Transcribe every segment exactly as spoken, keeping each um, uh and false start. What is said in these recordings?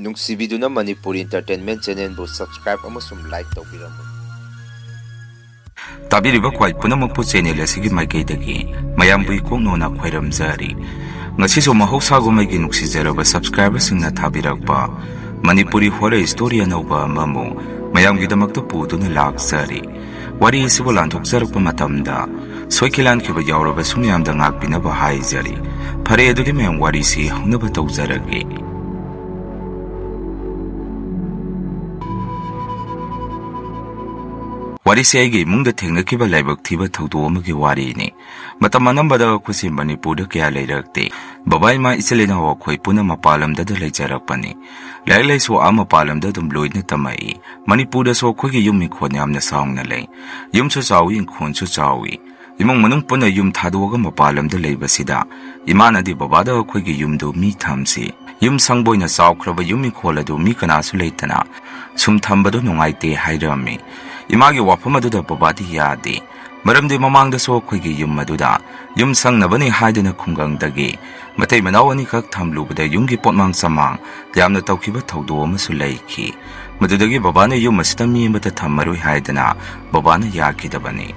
ꯅꯨꯡꯁꯤꯕꯤꯗꯨꯅ Manipuri Entertainment Channelꯕꯨ subscribe ꯑꯃꯁꯨꯡ like ꯇꯧꯕꯤꯔꯝꯃꯨ꯫ ꯇꯥꯕꯤꯔꯤꯕ ꯈ꯭ꯋꯥꯏ ꯄꯨꯝꯅꯃꯛꯄꯨ channel ꯑꯁꯤꯒꯤ ꯃꯥꯏꯀꯩꯗꯒꯤ ꯃꯌꯥꯝꯕꯨ ꯏꯀꯣꯛꯅꯣꯅ ꯈꯣꯏꯔꯝꯖꯔꯤ꯫ ꯉꯁꯤꯁꯨ ꯃꯍꯧꯁꯥꯒꯨꯝ ꯑꯩꯒꯤ ꯅꯨꯡꯁꯤꯖꯔꯕ subscriberꯁꯤꯡꯅ ꯊꯥꯕꯤꯔꯛꯄ ꯃꯅꯤꯄꯨꯔꯤ horror story ꯑꯅꯧꯕ ꯑꯃꯃꯨꯛ ꯃꯌꯥꯝꯒꯤꯗꯃꯛꯇ ꯄꯨꯗꯨꯅ ꯂꯥꯛꯆꯔꯤ꯫ ꯋꯥꯔꯤ ꯑꯁꯤꯕꯨ ꯂꯥꯟꯊꯣꯛꯆꯔꯛꯄ ꯃꯇꯝꯗ ꯁꯣꯏꯈꯤ ꯂꯥꯟꯈꯤꯕ ꯌꯥꯎꯔꯕꯁꯨ ꯃꯌꯥꯝꯗ ꯉꯥꯛꯄꯤꯅꯕ ꯍꯥꯏꯖꯔꯤ꯫ ꯐꯔꯦ, ꯑꯗꯨꯗꯤ ꯃꯌꯥꯝ ꯋꯥꯔꯤꯁꯤ ꯍꯧꯅꯕ ꯇꯧꯖꯔꯒꯦ꯫ ꯋꯥꯔꯤꯁꯦ ꯑꯩꯒꯤ ꯏꯃꯨꯡꯗ ꯊꯦꯡꯅꯈꯤꯕ ꯂꯥꯏꯕꯛ ꯊꯤꯕ ꯊꯧꯗꯣꯛ ꯑꯃꯒꯤ ꯋꯥꯔꯤꯅꯤ꯫ ꯃꯇꯝ ꯑꯅꯝꯕꯗ ꯑꯩꯈꯣꯏꯁꯤ ꯃꯅꯤꯄꯨꯔꯗ ꯀꯌꯥ ꯂꯩꯔꯛꯇꯦ꯫ ꯕꯕꯥ ꯏꯃꯥ ꯏꯆꯤꯜ ꯏꯅꯥꯎ ꯑꯩꯈꯣꯏ ꯄꯨꯟꯅ ꯃꯄꯥꯟ ꯂꯝꯗꯗ ꯂꯩꯖꯔꯛꯄꯅꯤ꯫ ꯂꯥꯏꯔꯤꯛ ꯂꯥꯏꯁꯨ ꯑꯥ ꯃꯄꯥꯟ ꯂꯝꯗ ꯑꯗꯨꯝ ꯂꯣꯏꯅ ꯇꯝꯃꯛꯏ꯫ ꯃꯅꯤꯄꯨꯔꯗꯁꯨ ꯑꯩꯈꯣꯏꯒꯤ ꯌꯨꯝ ꯏꯪꯈꯣꯜ ꯌꯥꯝꯅ ꯆꯥꯎꯅ ꯂꯩ꯫ ꯌꯨꯝꯁꯨ ꯆꯥꯎꯏ, ꯏꯪꯈꯣꯜꯁꯨ ꯆꯥꯎꯏ꯫ ꯏꯃꯨꯡ ꯃꯅꯨꯡ ꯄꯨꯟꯅ ꯌꯨꯝ ꯊꯥꯗꯣꯛꯑꯒ ꯃꯄꯥꯟ ꯂꯝꯗ ꯂꯩꯕꯁꯤꯗ ꯏꯃꯥꯅꯗꯤ ꯕꯕꯥꯗ ꯑꯩꯈꯣꯏꯒꯤ ꯌꯨꯝꯗꯨ ꯃꯤ ꯊꯝꯁꯤ, ꯌꯨꯝ ꯁꯪꯕ ꯑꯣꯏꯅ ꯆꯥꯎꯈ꯭ꯔꯕ ꯌꯨꯝ ꯏꯪꯈꯣꯜ ꯑꯗꯨ ꯃꯤ ꯀꯅꯥꯁꯨ ꯂꯩꯇꯅ ꯁꯨꯝ ꯊꯝꯕꯗꯨ ꯅꯨꯡꯉꯥꯏꯇꯦ ꯍꯥꯏꯔꯝꯃꯤ꯫ ꯏꯃꯥꯒꯤ ꯋꯥꯐꯝ ꯑꯗꯨꯗ ꯕꯕꯥꯗꯤ ꯌꯥꯗꯦ꯫ ꯃꯔꯝꯗꯤ ꯃꯃꯥꯡꯗꯁꯨ ꯑꯩꯈꯣꯏꯒꯤ ꯌꯨꯝ ꯑꯗꯨꯗ ꯌꯨꯝ ꯁꯪꯅꯕꯅꯤ ꯍꯥꯏꯗꯨꯅ ꯈꯨꯡꯒꯪꯗꯒꯤ ꯃꯇꯩ ꯃꯅꯥꯎ ꯑꯅꯤꯈꯛ ꯊꯝꯂꯨꯕꯗ ꯌꯨꯝꯒꯤ ꯄꯣꯠꯃꯥꯡ ꯆꯃꯥꯡ ꯌꯥꯝꯅ ꯇꯧꯈꯤꯕ ꯊꯧꯗꯣꯛ ꯑꯃꯁꯨ ꯂꯩꯈꯤ꯫ ꯃꯗꯨꯗꯒꯤ ꯕꯕꯥꯅ ꯌꯨꯝ ꯑꯁꯤꯗ ꯃꯤ ꯑꯃꯠꯇ ꯊꯝꯃꯔꯣꯏ ꯍꯥꯏꯗꯅ ꯕꯕꯥꯅ ꯌꯥꯈꯤꯗꯕꯅꯤ꯫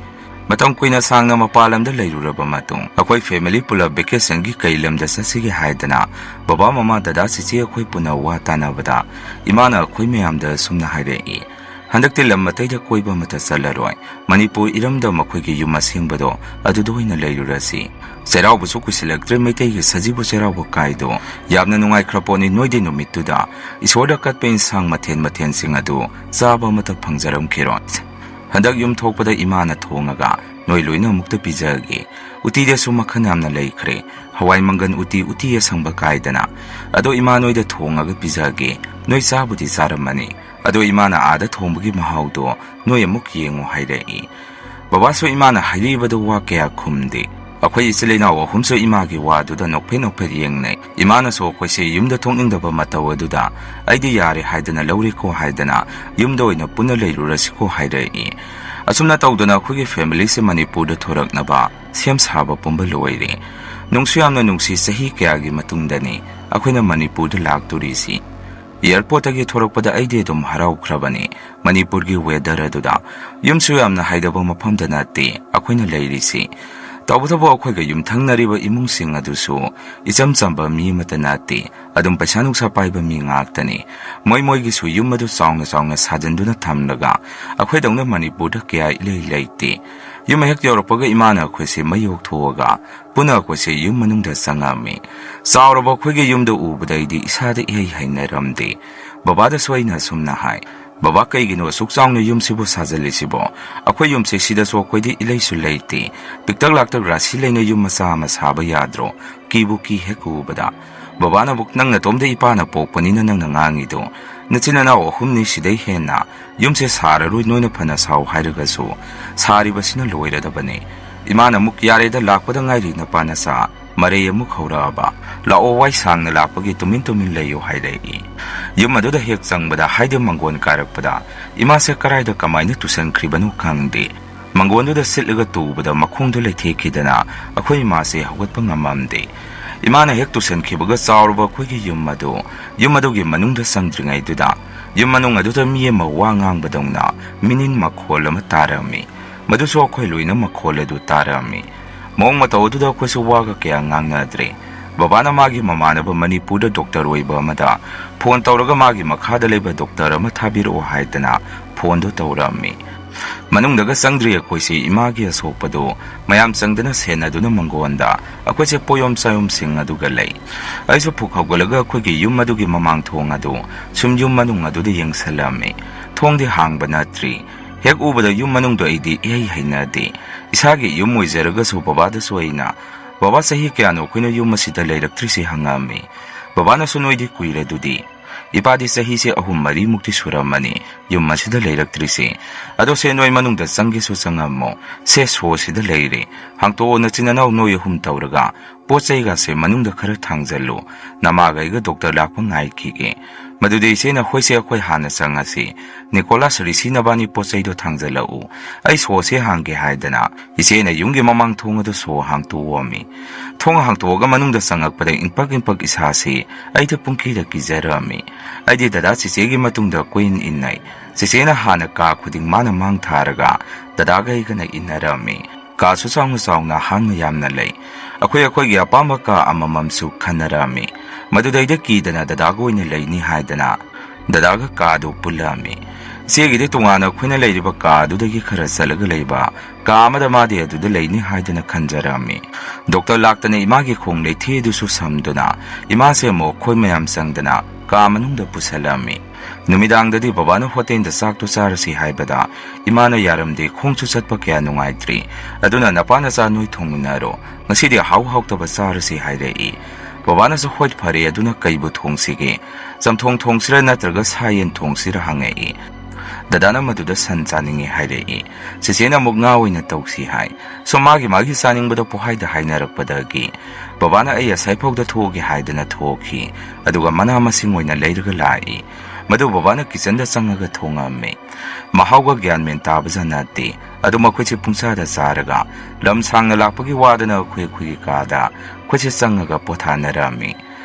ꯃꯇꯝ ꯀꯨꯏꯅ ꯁꯥꯡꯅ ꯃꯄꯥꯟ ꯂꯝꯗ ꯂꯩꯔꯨꯔꯕ ꯃꯇꯨꯡ ꯑꯩꯈꯣꯏ family ꯄꯨꯂꯞ vacationꯒꯤ ꯀꯩ ꯂꯝꯗ ꯆꯠꯁꯤꯒꯦ ꯍꯥꯏꯗꯅ ꯕꯕꯥ, ꯃꯃꯥ, ꯗꯗꯥ, ꯆꯤꯆꯦ ꯑꯩꯈꯣꯏ ꯄꯨꯟꯅ ꯋꯥ ꯇꯥꯅꯕꯗ ꯏꯃꯥꯅ ꯑꯩꯈꯣꯏ ꯃꯌꯥꯝꯗ ꯑꯁꯨꯝꯅ ꯍꯥꯏꯔꯛꯏ, "ꯍꯟꯗꯛꯇꯤ ꯂꯝ ꯑꯇꯩꯗ ꯀꯣꯏꯕ ꯑꯃꯠꯇ ꯆꯠꯂꯔꯣꯏ꯫ ꯃꯅꯤꯄꯨꯔ ꯏꯔꯝꯗꯝ ꯑꯩꯈꯣꯏꯒꯤ ꯌꯨꯝ ꯑꯁꯦꯡꯕꯗꯣ ꯑꯗꯨꯗ ꯑꯣꯏꯅ ꯂꯩꯔꯨꯔꯁꯤ꯫ ꯆꯩꯔꯥꯎꯕꯁꯨ ꯀꯨꯏꯁꯤꯜꯂꯛꯇ꯭ꯔꯦ, ꯃꯩꯇꯩꯒꯤ ꯁꯖꯤꯕꯨ ꯆꯩꯔꯥꯎꯕ ꯀꯥꯏꯗꯣ ꯌꯥꯝꯅ ꯅꯨꯡꯉꯥꯏꯈ꯭ꯔ ꯄꯣꯠꯅꯤ꯫ ꯅꯣꯏꯗꯤ ꯅꯨꯃꯤꯠꯇꯨꯗ ꯏꯁꯣꯔꯗ ꯀꯠꯄ ꯏꯟꯁꯥꯡ ꯃꯊꯦꯜ ꯃꯊꯦꯜꯁꯤꯡ ꯑꯗꯨ ꯆꯥꯕ ꯑꯃꯠꯇ ꯐꯪꯖꯔꯝꯈꯤꯔꯣꯏ꯫ ꯍꯟꯗꯛ ꯌꯨꯝ ꯊꯣꯛꯄꯗ ꯏꯃꯥꯅ ꯊꯣꯡꯉꯒ ꯅꯣꯏ ꯂꯣꯏꯅ ꯑꯃꯨꯛꯇ ꯄꯤꯖꯒꯦ꯫ ꯎꯇꯤꯗꯁꯨ ꯃꯈꯜ ꯌꯥꯝꯅ ꯂꯩꯈ꯭ꯔꯦ꯫ ꯍꯋꯥꯏ ꯃꯪꯒꯟ ꯎꯇꯤ, ꯎꯇꯤ ꯑꯁꯪꯕ ꯀꯥꯏꯗꯅ꯫ ꯑꯗꯣ ꯏꯃꯥ ꯅꯣꯏꯗ ꯊꯣꯡꯉꯒ ꯄꯤꯖꯒꯦ꯫ ꯅꯣꯏ ꯆꯥꯕꯨꯗꯤ ꯆꯥꯔꯝꯃꯅꯤ꯫ ꯑꯗꯣ ꯏꯃꯥꯅ ꯑꯥꯗ ꯊꯣꯡꯕꯒꯤ ꯃꯍꯥꯎꯗꯣ ꯅꯣꯏ ꯑꯃꯨꯛ ꯌꯦꯡꯉꯨ" ꯍꯥꯏꯔꯛꯏ꯫ ꯕꯕꯥꯁꯨ ꯏꯃꯥꯅ ꯍꯥꯏꯔꯛꯏꯕꯗꯣ ꯋꯥ ꯀꯌꯥ ꯈꯨꯝꯗꯦ꯫ ꯑꯩꯈꯣꯏ ꯏꯆꯤꯜ ꯏꯅꯥꯎ ꯑꯍꯨꯝꯁꯨ ꯏꯃꯥꯒꯤ ꯋꯥꯗꯨꯗ ꯅꯣꯛꯐꯦꯠ ꯅꯣꯛꯐꯦꯠ ꯌꯦꯡꯅꯩ꯫ ꯏꯃꯥꯅꯁꯨ ꯑꯩꯈꯣꯏꯁꯦ ꯌꯨꯝꯗ ꯊꯣꯛꯅꯤꯡꯗꯕ ꯃꯇꯧ ꯑꯗꯨꯗ "ꯑꯩꯗꯤ ꯌꯥꯔꯦ" ꯍꯥꯏꯗꯅ "ꯂꯧꯔꯦꯀꯣ" ꯍꯥꯏꯗꯅ "ꯌꯨꯝꯗ ꯑꯣꯏꯅ ꯄꯨꯟꯅ ꯂꯩꯔꯨꯔꯁꯤꯀꯣ" ꯍꯥꯏꯔꯛꯏ꯫ ꯑꯁꯨꯝꯅ ꯇꯧꯗꯅ ꯑꯩꯈꯣꯏꯒꯤ familyꯁꯦ ꯃꯅꯤꯄꯨꯔꯗ ꯊꯣꯔꯛꯅꯕ ꯁꯦꯝ ꯁꯥꯕ ꯄꯨꯝꯕ ꯂꯣꯏꯔꯦ꯫ ꯅꯨꯡꯁꯨ ꯌꯥꯝꯅ ꯅꯨꯡꯁꯤ, ꯆꯍꯤ ꯀꯌꯥꯒꯤ ꯃꯇꯨꯡꯗꯅꯤ ꯑꯩꯈꯣꯏꯅ ꯃꯅꯤꯄꯨꯔꯗ ꯂꯥꯛꯇꯣꯔꯤꯁꯤ꯫ ꯑꯦꯌꯔꯄꯣꯔꯠꯇꯒꯤ ꯊꯣꯔꯛꯄꯗ ꯑꯩꯗꯤ ꯑꯗꯨꯝ ꯍꯔꯥꯎꯈ꯭ꯔꯕꯅꯤ꯫ ꯃꯅꯤꯄꯨꯔꯒꯤ ꯋꯦꯗꯔ ꯑꯗꯨꯗ꯫ ꯌꯨꯝꯁꯨ ꯌꯥꯝꯅ ꯍꯩꯗꯕ ꯃꯐꯝꯗ ꯅꯠꯇꯦ ꯑꯩꯈꯣꯏꯅ ꯂꯩꯔꯤꯁꯤ꯫ ꯇꯧꯕꯇꯕꯨ ꯑꯩꯈꯣꯏꯒ ꯌꯨꯝꯊꯪꯅꯔꯤꯕ ꯏꯃꯨꯡꯁꯤꯡ ꯑꯗꯨꯁꯨ ꯏꯆꯝ ꯆꯝꯕ ꯃꯤ ꯑꯃꯠꯇ ꯅꯠꯇꯦ꯫ ꯑꯗꯨꯝ ꯄꯩꯁꯥ ꯅꯨꯡꯁꯥ ꯄꯥꯏꯕ ꯃꯤ ꯉꯥꯛꯇꯅꯤ꯫ ꯃꯣꯏ ꯃꯣꯏꯒꯤꯁꯨ ꯌꯨꯝ ꯑꯗꯨ ꯆꯥꯎꯅ ꯆꯥꯎꯅ ꯁꯥꯖꯟꯗꯨꯅ ꯊꯝꯂꯒ ꯑꯩꯈꯣꯏꯗꯧꯅ ꯃꯅꯤꯄꯨꯔꯗ ꯀꯌꯥ ꯏꯂꯩ ꯂꯩꯇꯦ꯫ ꯌꯨꯝ ꯍꯦꯛ ꯌꯧꯔꯛꯄꯒ ꯏꯃꯥꯅ ꯑꯩꯈꯣꯏꯁꯦ ꯃꯩ ꯑꯣꯛꯊꯣꯛꯑꯒ ꯄꯨꯟꯅ ꯑꯩꯈꯣꯏꯁꯦ ꯌꯨꯝ ꯃꯅꯨꯡꯗ ꯆꯪꯉꯛꯑꯝꯃꯤ꯫ ꯆꯥꯎꯔꯕ ꯑꯩꯈꯣꯏꯒꯤ ꯌꯨꯝꯗ ꯎꯕꯗ ꯑꯩꯗꯤ ꯏꯁꯥꯗ ꯏꯍꯩ ꯍꯩꯅꯔꯝꯗꯦ꯫ ꯕꯕꯥꯗꯁꯨ ꯑꯩꯅ ꯑꯁꯨꯝꯅ ꯍꯥꯏ, "ꯕꯕꯥ, ꯀꯩꯒꯤꯅꯣ ꯑꯁꯨꯛ ꯆꯥꯎꯅ ꯌꯨꯝꯁꯤꯕꯨ ꯁꯥꯖꯜꯂꯤꯁꯤꯕꯣ? ꯑꯩꯈꯣꯏ ꯌꯨꯝꯁꯦ ꯁꯤꯗꯁꯨ ꯑꯩꯈꯣꯏꯗꯤ ꯏꯂꯩꯁꯨ ꯂꯩꯇꯦ꯫ ꯄꯤꯛꯇꯛ ꯂꯥꯛꯇꯛ ꯔꯥꯁꯤ ꯂꯩꯅ ꯌꯨꯝ ꯃꯆꯥ ꯑꯃ ꯁꯥꯕ ꯌꯥꯗ꯭ꯔꯣ? ꯀꯤꯕꯨ ꯀꯤ ꯍꯦꯛ ꯎꯕꯗ꯫" ꯕꯕꯥꯅꯕꯨ, "ꯅꯪ ꯅꯇꯣꯝꯗ ꯏꯄꯥꯅ ꯄꯣꯛꯄꯅꯤꯅ ꯅꯪꯅ ꯉꯥꯡꯉꯤꯗꯣ꯫ ꯅꯆꯤꯟ ꯅꯅꯥꯎ ꯑꯍꯨꯝꯅꯤ, ꯁꯤꯗꯩ ꯍꯦꯟꯅ ꯌꯨꯝꯁꯦ ꯁꯥꯔꯔꯣꯏ, ꯅꯣꯏꯅ ꯐꯅ ꯁꯥꯎ ꯍꯥꯏꯔꯒꯁꯨ ꯁꯥꯔꯤꯕꯁꯤꯅ ꯂꯣꯏꯔꯗꯕꯅꯤ꯫" ꯏꯃꯥꯅ ꯑꯃꯨꯛ, "ꯌꯥꯔꯦꯗ, ꯂꯥꯛꯄꯗ ꯉꯥꯏꯔꯤ ꯅꯄꯥ ꯅꯆꯥ꯫ ꯃꯔꯩ ꯑꯃꯨꯛ ꯍꯧꯔꯛꯑꯕ꯫ ꯂꯥꯛꯑꯣ, ꯋꯥꯏ ꯁꯥꯡꯅ ꯂꯥꯛꯄꯒꯤ ꯇꯨꯃꯤꯟ ꯇꯨꯃꯤꯟ ꯂꯩꯌꯨ" ꯍꯥꯏꯔꯛꯏ꯫ ꯌꯨꯝ ꯑꯗꯨꯗ ꯍꯦꯛ ꯆꯪꯕꯗ ꯍꯥꯏꯗꯤ ꯃꯪꯒꯣꯟ ꯀꯥꯔꯛꯄꯗ ꯏꯃꯥꯁꯦ ꯀꯔꯥꯏꯗ ꯀꯃꯥꯏꯅ ꯇꯨꯁꯟꯈ꯭ꯔꯤꯕꯅꯣ ꯈꯪꯗꯦ꯫ ꯃꯪꯒꯣꯟꯗꯨꯗ ꯁꯤꯠꯂꯒ ꯇꯨꯕꯗ ꯃꯈꯣꯡꯗꯣ ꯂꯩꯊꯦꯛꯈꯤꯗꯅ ꯑꯩꯈꯣꯏ ꯏꯃꯥꯁꯦ ꯍꯧꯒꯠꯄ ꯉꯝꯃꯝꯗꯦ꯫ ꯏꯃꯥꯅ ꯍꯦꯛ ꯇꯨꯁꯟꯈꯤꯕꯒ ꯆꯥꯎꯔꯕ ꯑꯩꯈꯣꯏꯒꯤ ꯌꯨꯝ ꯑꯗꯨ, ꯌꯨꯝ ꯑꯗꯨꯒꯤ ꯃꯅꯨꯡꯗ ꯆꯪꯗ꯭ꯔꯤꯉꯩꯗꯨꯗ ꯌꯨꯝ ꯃꯅꯨꯡ ꯑꯗꯨꯗ ꯃꯤ ꯑꯃ ꯋꯥ ꯉꯥꯡꯕꯗꯧꯅ ꯃꯤꯅꯤꯟ ꯃꯈꯣꯜ ꯑꯃ ꯇꯥꯔꯝꯃꯤ꯫ ꯃꯗꯨꯁꯨ ꯑꯩꯈꯣꯏ ꯂꯣꯏꯅ ꯃꯈꯣꯜ ꯑꯗꯨ ꯇꯥꯔꯝꯃꯤ꯫ ꯃꯑꯣꯡ ꯃꯇꯧ ꯑꯗꯨꯗ ꯑꯩꯈꯣꯏꯁꯨ ꯋꯥꯒ ꯀꯌꯥ ꯉꯥꯡꯅꯗ꯭ꯔꯦ꯫ ꯕꯕꯥꯅ ꯃꯥꯒꯤ ꯃꯃꯥꯟꯅꯕ ꯃꯅꯤꯄꯨꯔꯗ ꯗꯣꯛꯇꯔ ꯑꯣꯏꯕ ꯑꯃꯗ ꯐꯣꯟ ꯇꯧꯔꯒ ꯃꯥꯒꯤ ꯃꯈꯥꯗ ꯂꯩꯕ ꯗꯣꯛꯇꯔ ꯑꯃ ꯊꯥꯕꯤꯔꯛꯑꯣ ꯍꯥꯏꯗꯅ ꯐꯣꯟꯗꯨ ꯇꯧꯔꯝꯃꯤ꯫ ꯃꯅꯨꯡꯗꯒ ꯆꯪꯗ꯭ꯔꯤ ꯑꯩꯈꯣꯏꯁꯤ ꯏꯃꯥꯒꯤ ꯑꯁꯣꯛꯄꯗꯨ ꯃꯌꯥꯝ ꯆꯪꯗꯅ ꯁꯦꯟꯅꯗꯨꯅ ꯃꯪꯒꯣꯟꯗ ꯑꯩꯈꯣꯏꯁꯦ ꯄꯣꯌꯣꯝ ꯆꯥꯌꯣꯝꯁꯤꯡ ꯑꯗꯨꯒ ꯂꯩ꯫ ꯑꯩꯁꯨ ꯐꯨꯛ ꯍꯧꯒꯠꯂꯒ ꯑꯩꯈꯣꯏꯒꯤ ꯌꯨꯝ ꯑꯗꯨꯒꯤ ꯃꯃꯥꯡ ꯊꯣꯡ ꯑꯗꯨ ꯁꯨꯝ ꯌꯨꯝ ꯃꯅꯨꯡ ꯑꯗꯨꯗ ꯌꯦꯡꯁꯜꯂꯝꯃꯤ꯫ ꯊꯣꯡꯗꯤ ꯍꯥꯡꯕ ꯅꯠꯇ꯭ꯔꯤ꯫ ꯍꯦꯛ ꯎꯕꯗ ꯌꯨꯝ ꯃꯅꯨꯡꯗꯣ ꯑꯩꯗꯤ ꯏꯍꯩ ꯍꯩꯅꯗꯦ꯫ ꯏꯁꯥꯒꯤ ꯌꯨꯝ ꯑꯣꯏꯖꯔꯒꯁꯨ ꯕꯕꯥꯗꯁꯨ ꯑꯩꯅ, "ꯕꯕꯥ, ꯆꯍꯤ ꯀꯌꯥꯅꯣ ꯑꯩꯈꯣꯏꯅ ꯌꯨꯝ ꯑꯁꯤꯗ ꯂꯩꯔꯛꯇ꯭ꯔꯤꯁꯦ?" ꯍꯪꯉꯛꯑꯝꯃꯤ꯫ ꯕꯕꯥꯅꯁꯨ, "ꯅꯣꯏꯗꯤ ꯀꯨꯏꯔꯗꯨꯗꯤ?" ꯏꯄꯥꯗꯤ ꯆꯍꯤꯁꯦ ꯑꯍꯨꯝ ꯃꯔꯤꯃꯨꯛꯇꯤ ꯁꯨꯔꯝꯃꯅꯤ꯫ ꯌꯨꯝ ꯑꯁꯤꯗ ꯂꯩꯔꯛꯇ꯭ꯔꯤꯁꯤ꯫ ꯑꯗꯣ ꯁꯦ, ꯅꯣꯏ ꯃꯅꯨꯡꯗ ꯆꯪꯒꯦꯁꯨ ꯆꯪꯉꯝꯃꯣ꯫ ꯁꯦ, ꯁꯣꯁꯤꯗ ꯂꯩꯔꯦ꯫ ꯍꯥꯡꯇꯣꯛꯑꯣ, ꯅꯆꯤꯟ ꯅꯅꯥꯎ ꯅꯣꯏ ꯑꯍꯨꯝ ꯇꯧꯔꯒ ꯄꯣꯠ ꯆꯩꯒꯁꯦ ꯃꯅꯨꯡꯗ ꯈꯔ ꯊꯥꯡꯖꯜꯂꯨ꯫ ꯅꯃꯥꯒ ꯑꯩꯒ ꯗꯣꯛꯇꯔ ꯂꯥꯛꯄ ꯉꯥꯏꯈꯤꯒꯦ꯫ ꯃꯗꯨꯗꯤ ꯏꯆꯦꯅ, "ꯍꯣꯏꯁꯦ, ꯑꯩꯈꯣꯏ ꯍꯥꯟꯅ ꯆꯪꯉꯁꯤ꯫ ꯅꯤꯀꯣꯂꯥꯁ, ꯔꯤꯁꯤ ꯅꯕꯥꯅꯤ ꯄꯣꯠ ꯆꯩꯗꯣ ꯊꯥꯡꯖꯜꯂꯛꯎ꯫ ꯑꯩ ꯁꯣꯁꯦ ꯍꯥꯡꯒꯦ" ꯍꯥꯏꯗꯅ ꯏꯆꯦꯅ ꯌꯨꯝꯒꯤ ꯃꯃꯥꯡ ꯊꯣꯡ ꯑꯗꯨ ꯁꯣ ꯍꯥꯡꯇꯣꯛꯑꯝꯃꯤ꯫ ꯊꯣꯡ ꯍꯥꯡꯇꯣꯛꯑꯒ ꯃꯅꯨꯡꯗ ꯆꯪꯉꯛꯄꯗ ꯏꯪꯄꯛ ꯏꯪꯄꯛ ꯏꯁꯥꯁꯤ ꯑꯩꯗꯤ ꯄꯨꯡꯀꯤꯗ ꯀꯤꯖꯔꯝꯃꯤ꯫ ꯑꯩꯗꯤ ꯗꯗꯥ ꯆꯤꯆꯦꯒꯤ ꯃꯇꯨꯡꯗ ꯀꯣꯏꯏꯟ ꯏꯟꯅꯩ꯫ ꯆꯤꯆꯦꯅ ꯍꯥꯟꯅ ꯀꯥ ꯈꯨꯗꯤꯡ ꯃꯥꯅ ꯃꯥꯡ ꯊꯥꯔꯒ ꯗꯗꯥꯒ ꯑꯩꯒꯅ ꯏꯟꯅꯔꯝꯃꯤ꯫ ꯀꯥꯁꯨ ꯆꯥꯎꯅ ꯆꯥꯎꯅ, ꯍꯥꯡꯅ ꯌꯥꯝꯅ ꯂꯩ꯫ ꯑꯩꯈꯣꯏ ꯑꯩꯈꯣꯏꯒꯤ ꯑꯄꯥꯝꯕ ꯀꯥ ꯑꯃꯃꯝꯁꯨ ꯈꯟꯅꯔꯝꯃꯤ꯫ ꯃꯗꯨꯗꯩꯗ ꯀꯤꯗꯅ ꯗꯗꯥꯒ ꯑꯣꯏꯅ ꯂꯩꯅꯤ ꯍꯥꯏꯗꯅ ꯗꯗꯥꯒ ꯀꯥꯗꯨ ꯄꯨꯜꯂꯝꯃꯤ꯫ ꯏꯆꯦꯒꯤꯗꯤ ꯇꯣꯉꯥꯟꯅ ꯑꯩꯈꯣꯏꯅ ꯂꯩꯔꯤꯕ ꯀꯥ ꯑꯗꯨꯗꯒꯤ ꯈꯔ ꯆꯠꯂꯒ ꯂꯩꯕ ꯀꯥ ꯑꯃꯗ ꯃꯥꯗꯤ ꯑꯗꯨꯗ ꯂꯩꯅꯤ ꯍꯥꯏꯗꯅ ꯈꯟꯖꯔꯝꯃꯤ꯫ ꯗꯣꯛꯇꯔ ꯂꯥꯛꯇꯅ ꯏꯃꯥꯒꯤ ꯈꯣꯡ ꯂꯩꯊꯦꯛ ꯑꯗꯨꯁꯨ ꯁꯝꯗꯨꯅ ꯏꯃꯥꯁꯦ ꯑꯃꯨꯛ ꯑꯩꯈꯣꯏ ꯃꯌꯥꯝ ꯆꯪꯗꯅ ꯀꯥ ꯃꯅꯨꯡꯗ ꯄꯨꯁꯜꯂꯝꯃꯤ꯫ ꯅꯨꯃꯤꯗꯥꯡꯗꯗꯤ ꯕꯕꯥꯅ ꯍꯣꯇꯦꯜꯗ ꯆꯥꯛꯇꯨ ꯆꯥꯔꯁꯤ ꯍꯥꯏꯕꯗ ꯏꯃꯥꯅ ꯌꯥꯔꯝꯗꯦ, "ꯈꯣꯡꯁꯨ ꯆꯠꯄ ꯀꯌꯥ ꯅꯨꯡꯉꯥꯏꯇ꯭ꯔꯤ, ꯑꯗꯨꯅ ꯅꯄꯥ ꯅꯆꯥ ꯅꯣꯏ ꯊꯣꯡꯃꯤꯟꯅꯔꯣ, ꯉꯁꯤꯗꯤ ꯑꯍꯥꯎ ꯍꯥꯎꯇꯕ ꯆꯥꯔꯁꯤ" ꯍꯥꯏꯔꯛꯏ꯫ ꯕꯕꯥꯅꯁꯨ, "ꯍꯣꯏ, ꯐꯔꯦ, ꯑꯗꯨꯅ ꯀꯩꯕꯨ ꯊꯣꯡꯁꯤꯒꯦ? ꯆꯝꯊꯣꯡ ꯊꯣꯡꯁꯤꯔꯥ ꯅꯠꯇ꯭ꯔꯒ ꯁꯥ ꯌꯦꯟ ꯊꯣꯡꯁꯤꯔꯥ?" ꯍꯪꯉꯛꯏ꯫ ꯗꯗꯥꯅ ꯃꯗꯨꯗ ꯁꯟ ꯆꯥꯅꯤꯡꯉꯤ ꯍꯥꯏꯔꯛꯏ꯫ ꯆꯦꯆꯦꯅ ꯑꯃꯨꯛ ꯉꯥ ꯑꯣꯏꯅ ꯇꯧꯁꯤ ꯍꯥꯏ꯫ ꯁꯨꯝ ꯃꯥꯒꯤ ꯃꯥꯒꯤ ꯆꯥꯅꯤꯡꯕꯗ ꯄꯣꯍꯥꯏꯗ ꯍꯥꯏꯅꯔꯛꯄꯗꯒꯤ ꯕꯕꯥꯅ ꯑꯩ ꯑꯁꯥꯏꯐꯥꯎꯗ ꯊꯣꯛꯎꯒꯦ ꯍꯥꯏꯗꯅ ꯊꯣꯛꯈꯤ꯫ ꯑꯗꯨꯒ ꯃꯅꯥ ꯃꯁꯤꯡ ꯑꯣꯏꯅ ꯂꯩꯔꯒ ꯂꯥꯛꯏ꯫ ꯃꯗꯨ ꯕꯕꯥꯅ ꯀꯤꯆꯟꯗ ꯆꯪꯉꯒ ꯊꯣꯡꯉꯝꯃꯤ꯫ ꯃꯍꯥꯎꯒ ꯒ꯭ꯌꯥꯟ ꯃꯦꯟ ꯇꯥꯕꯖꯥꯠ ꯅꯠꯇꯦ꯫ ꯑꯗꯨ ꯃꯈꯣꯏꯁꯦ ꯄꯨꯡꯆꯥꯗ ꯆꯥꯔꯒ ꯂꯝ ꯁꯥꯡꯅ ꯂꯥꯛꯄꯒꯤ ꯋꯥꯗꯅ ꯑꯩꯈꯣꯏ ꯑꯩꯈꯣꯏꯒꯤ ꯀꯥꯗ ꯑꯩꯈꯣꯏꯁꯦ ꯆꯪꯉꯒ ꯄꯣꯊꯥꯅꯔꯝꯃꯤ꯫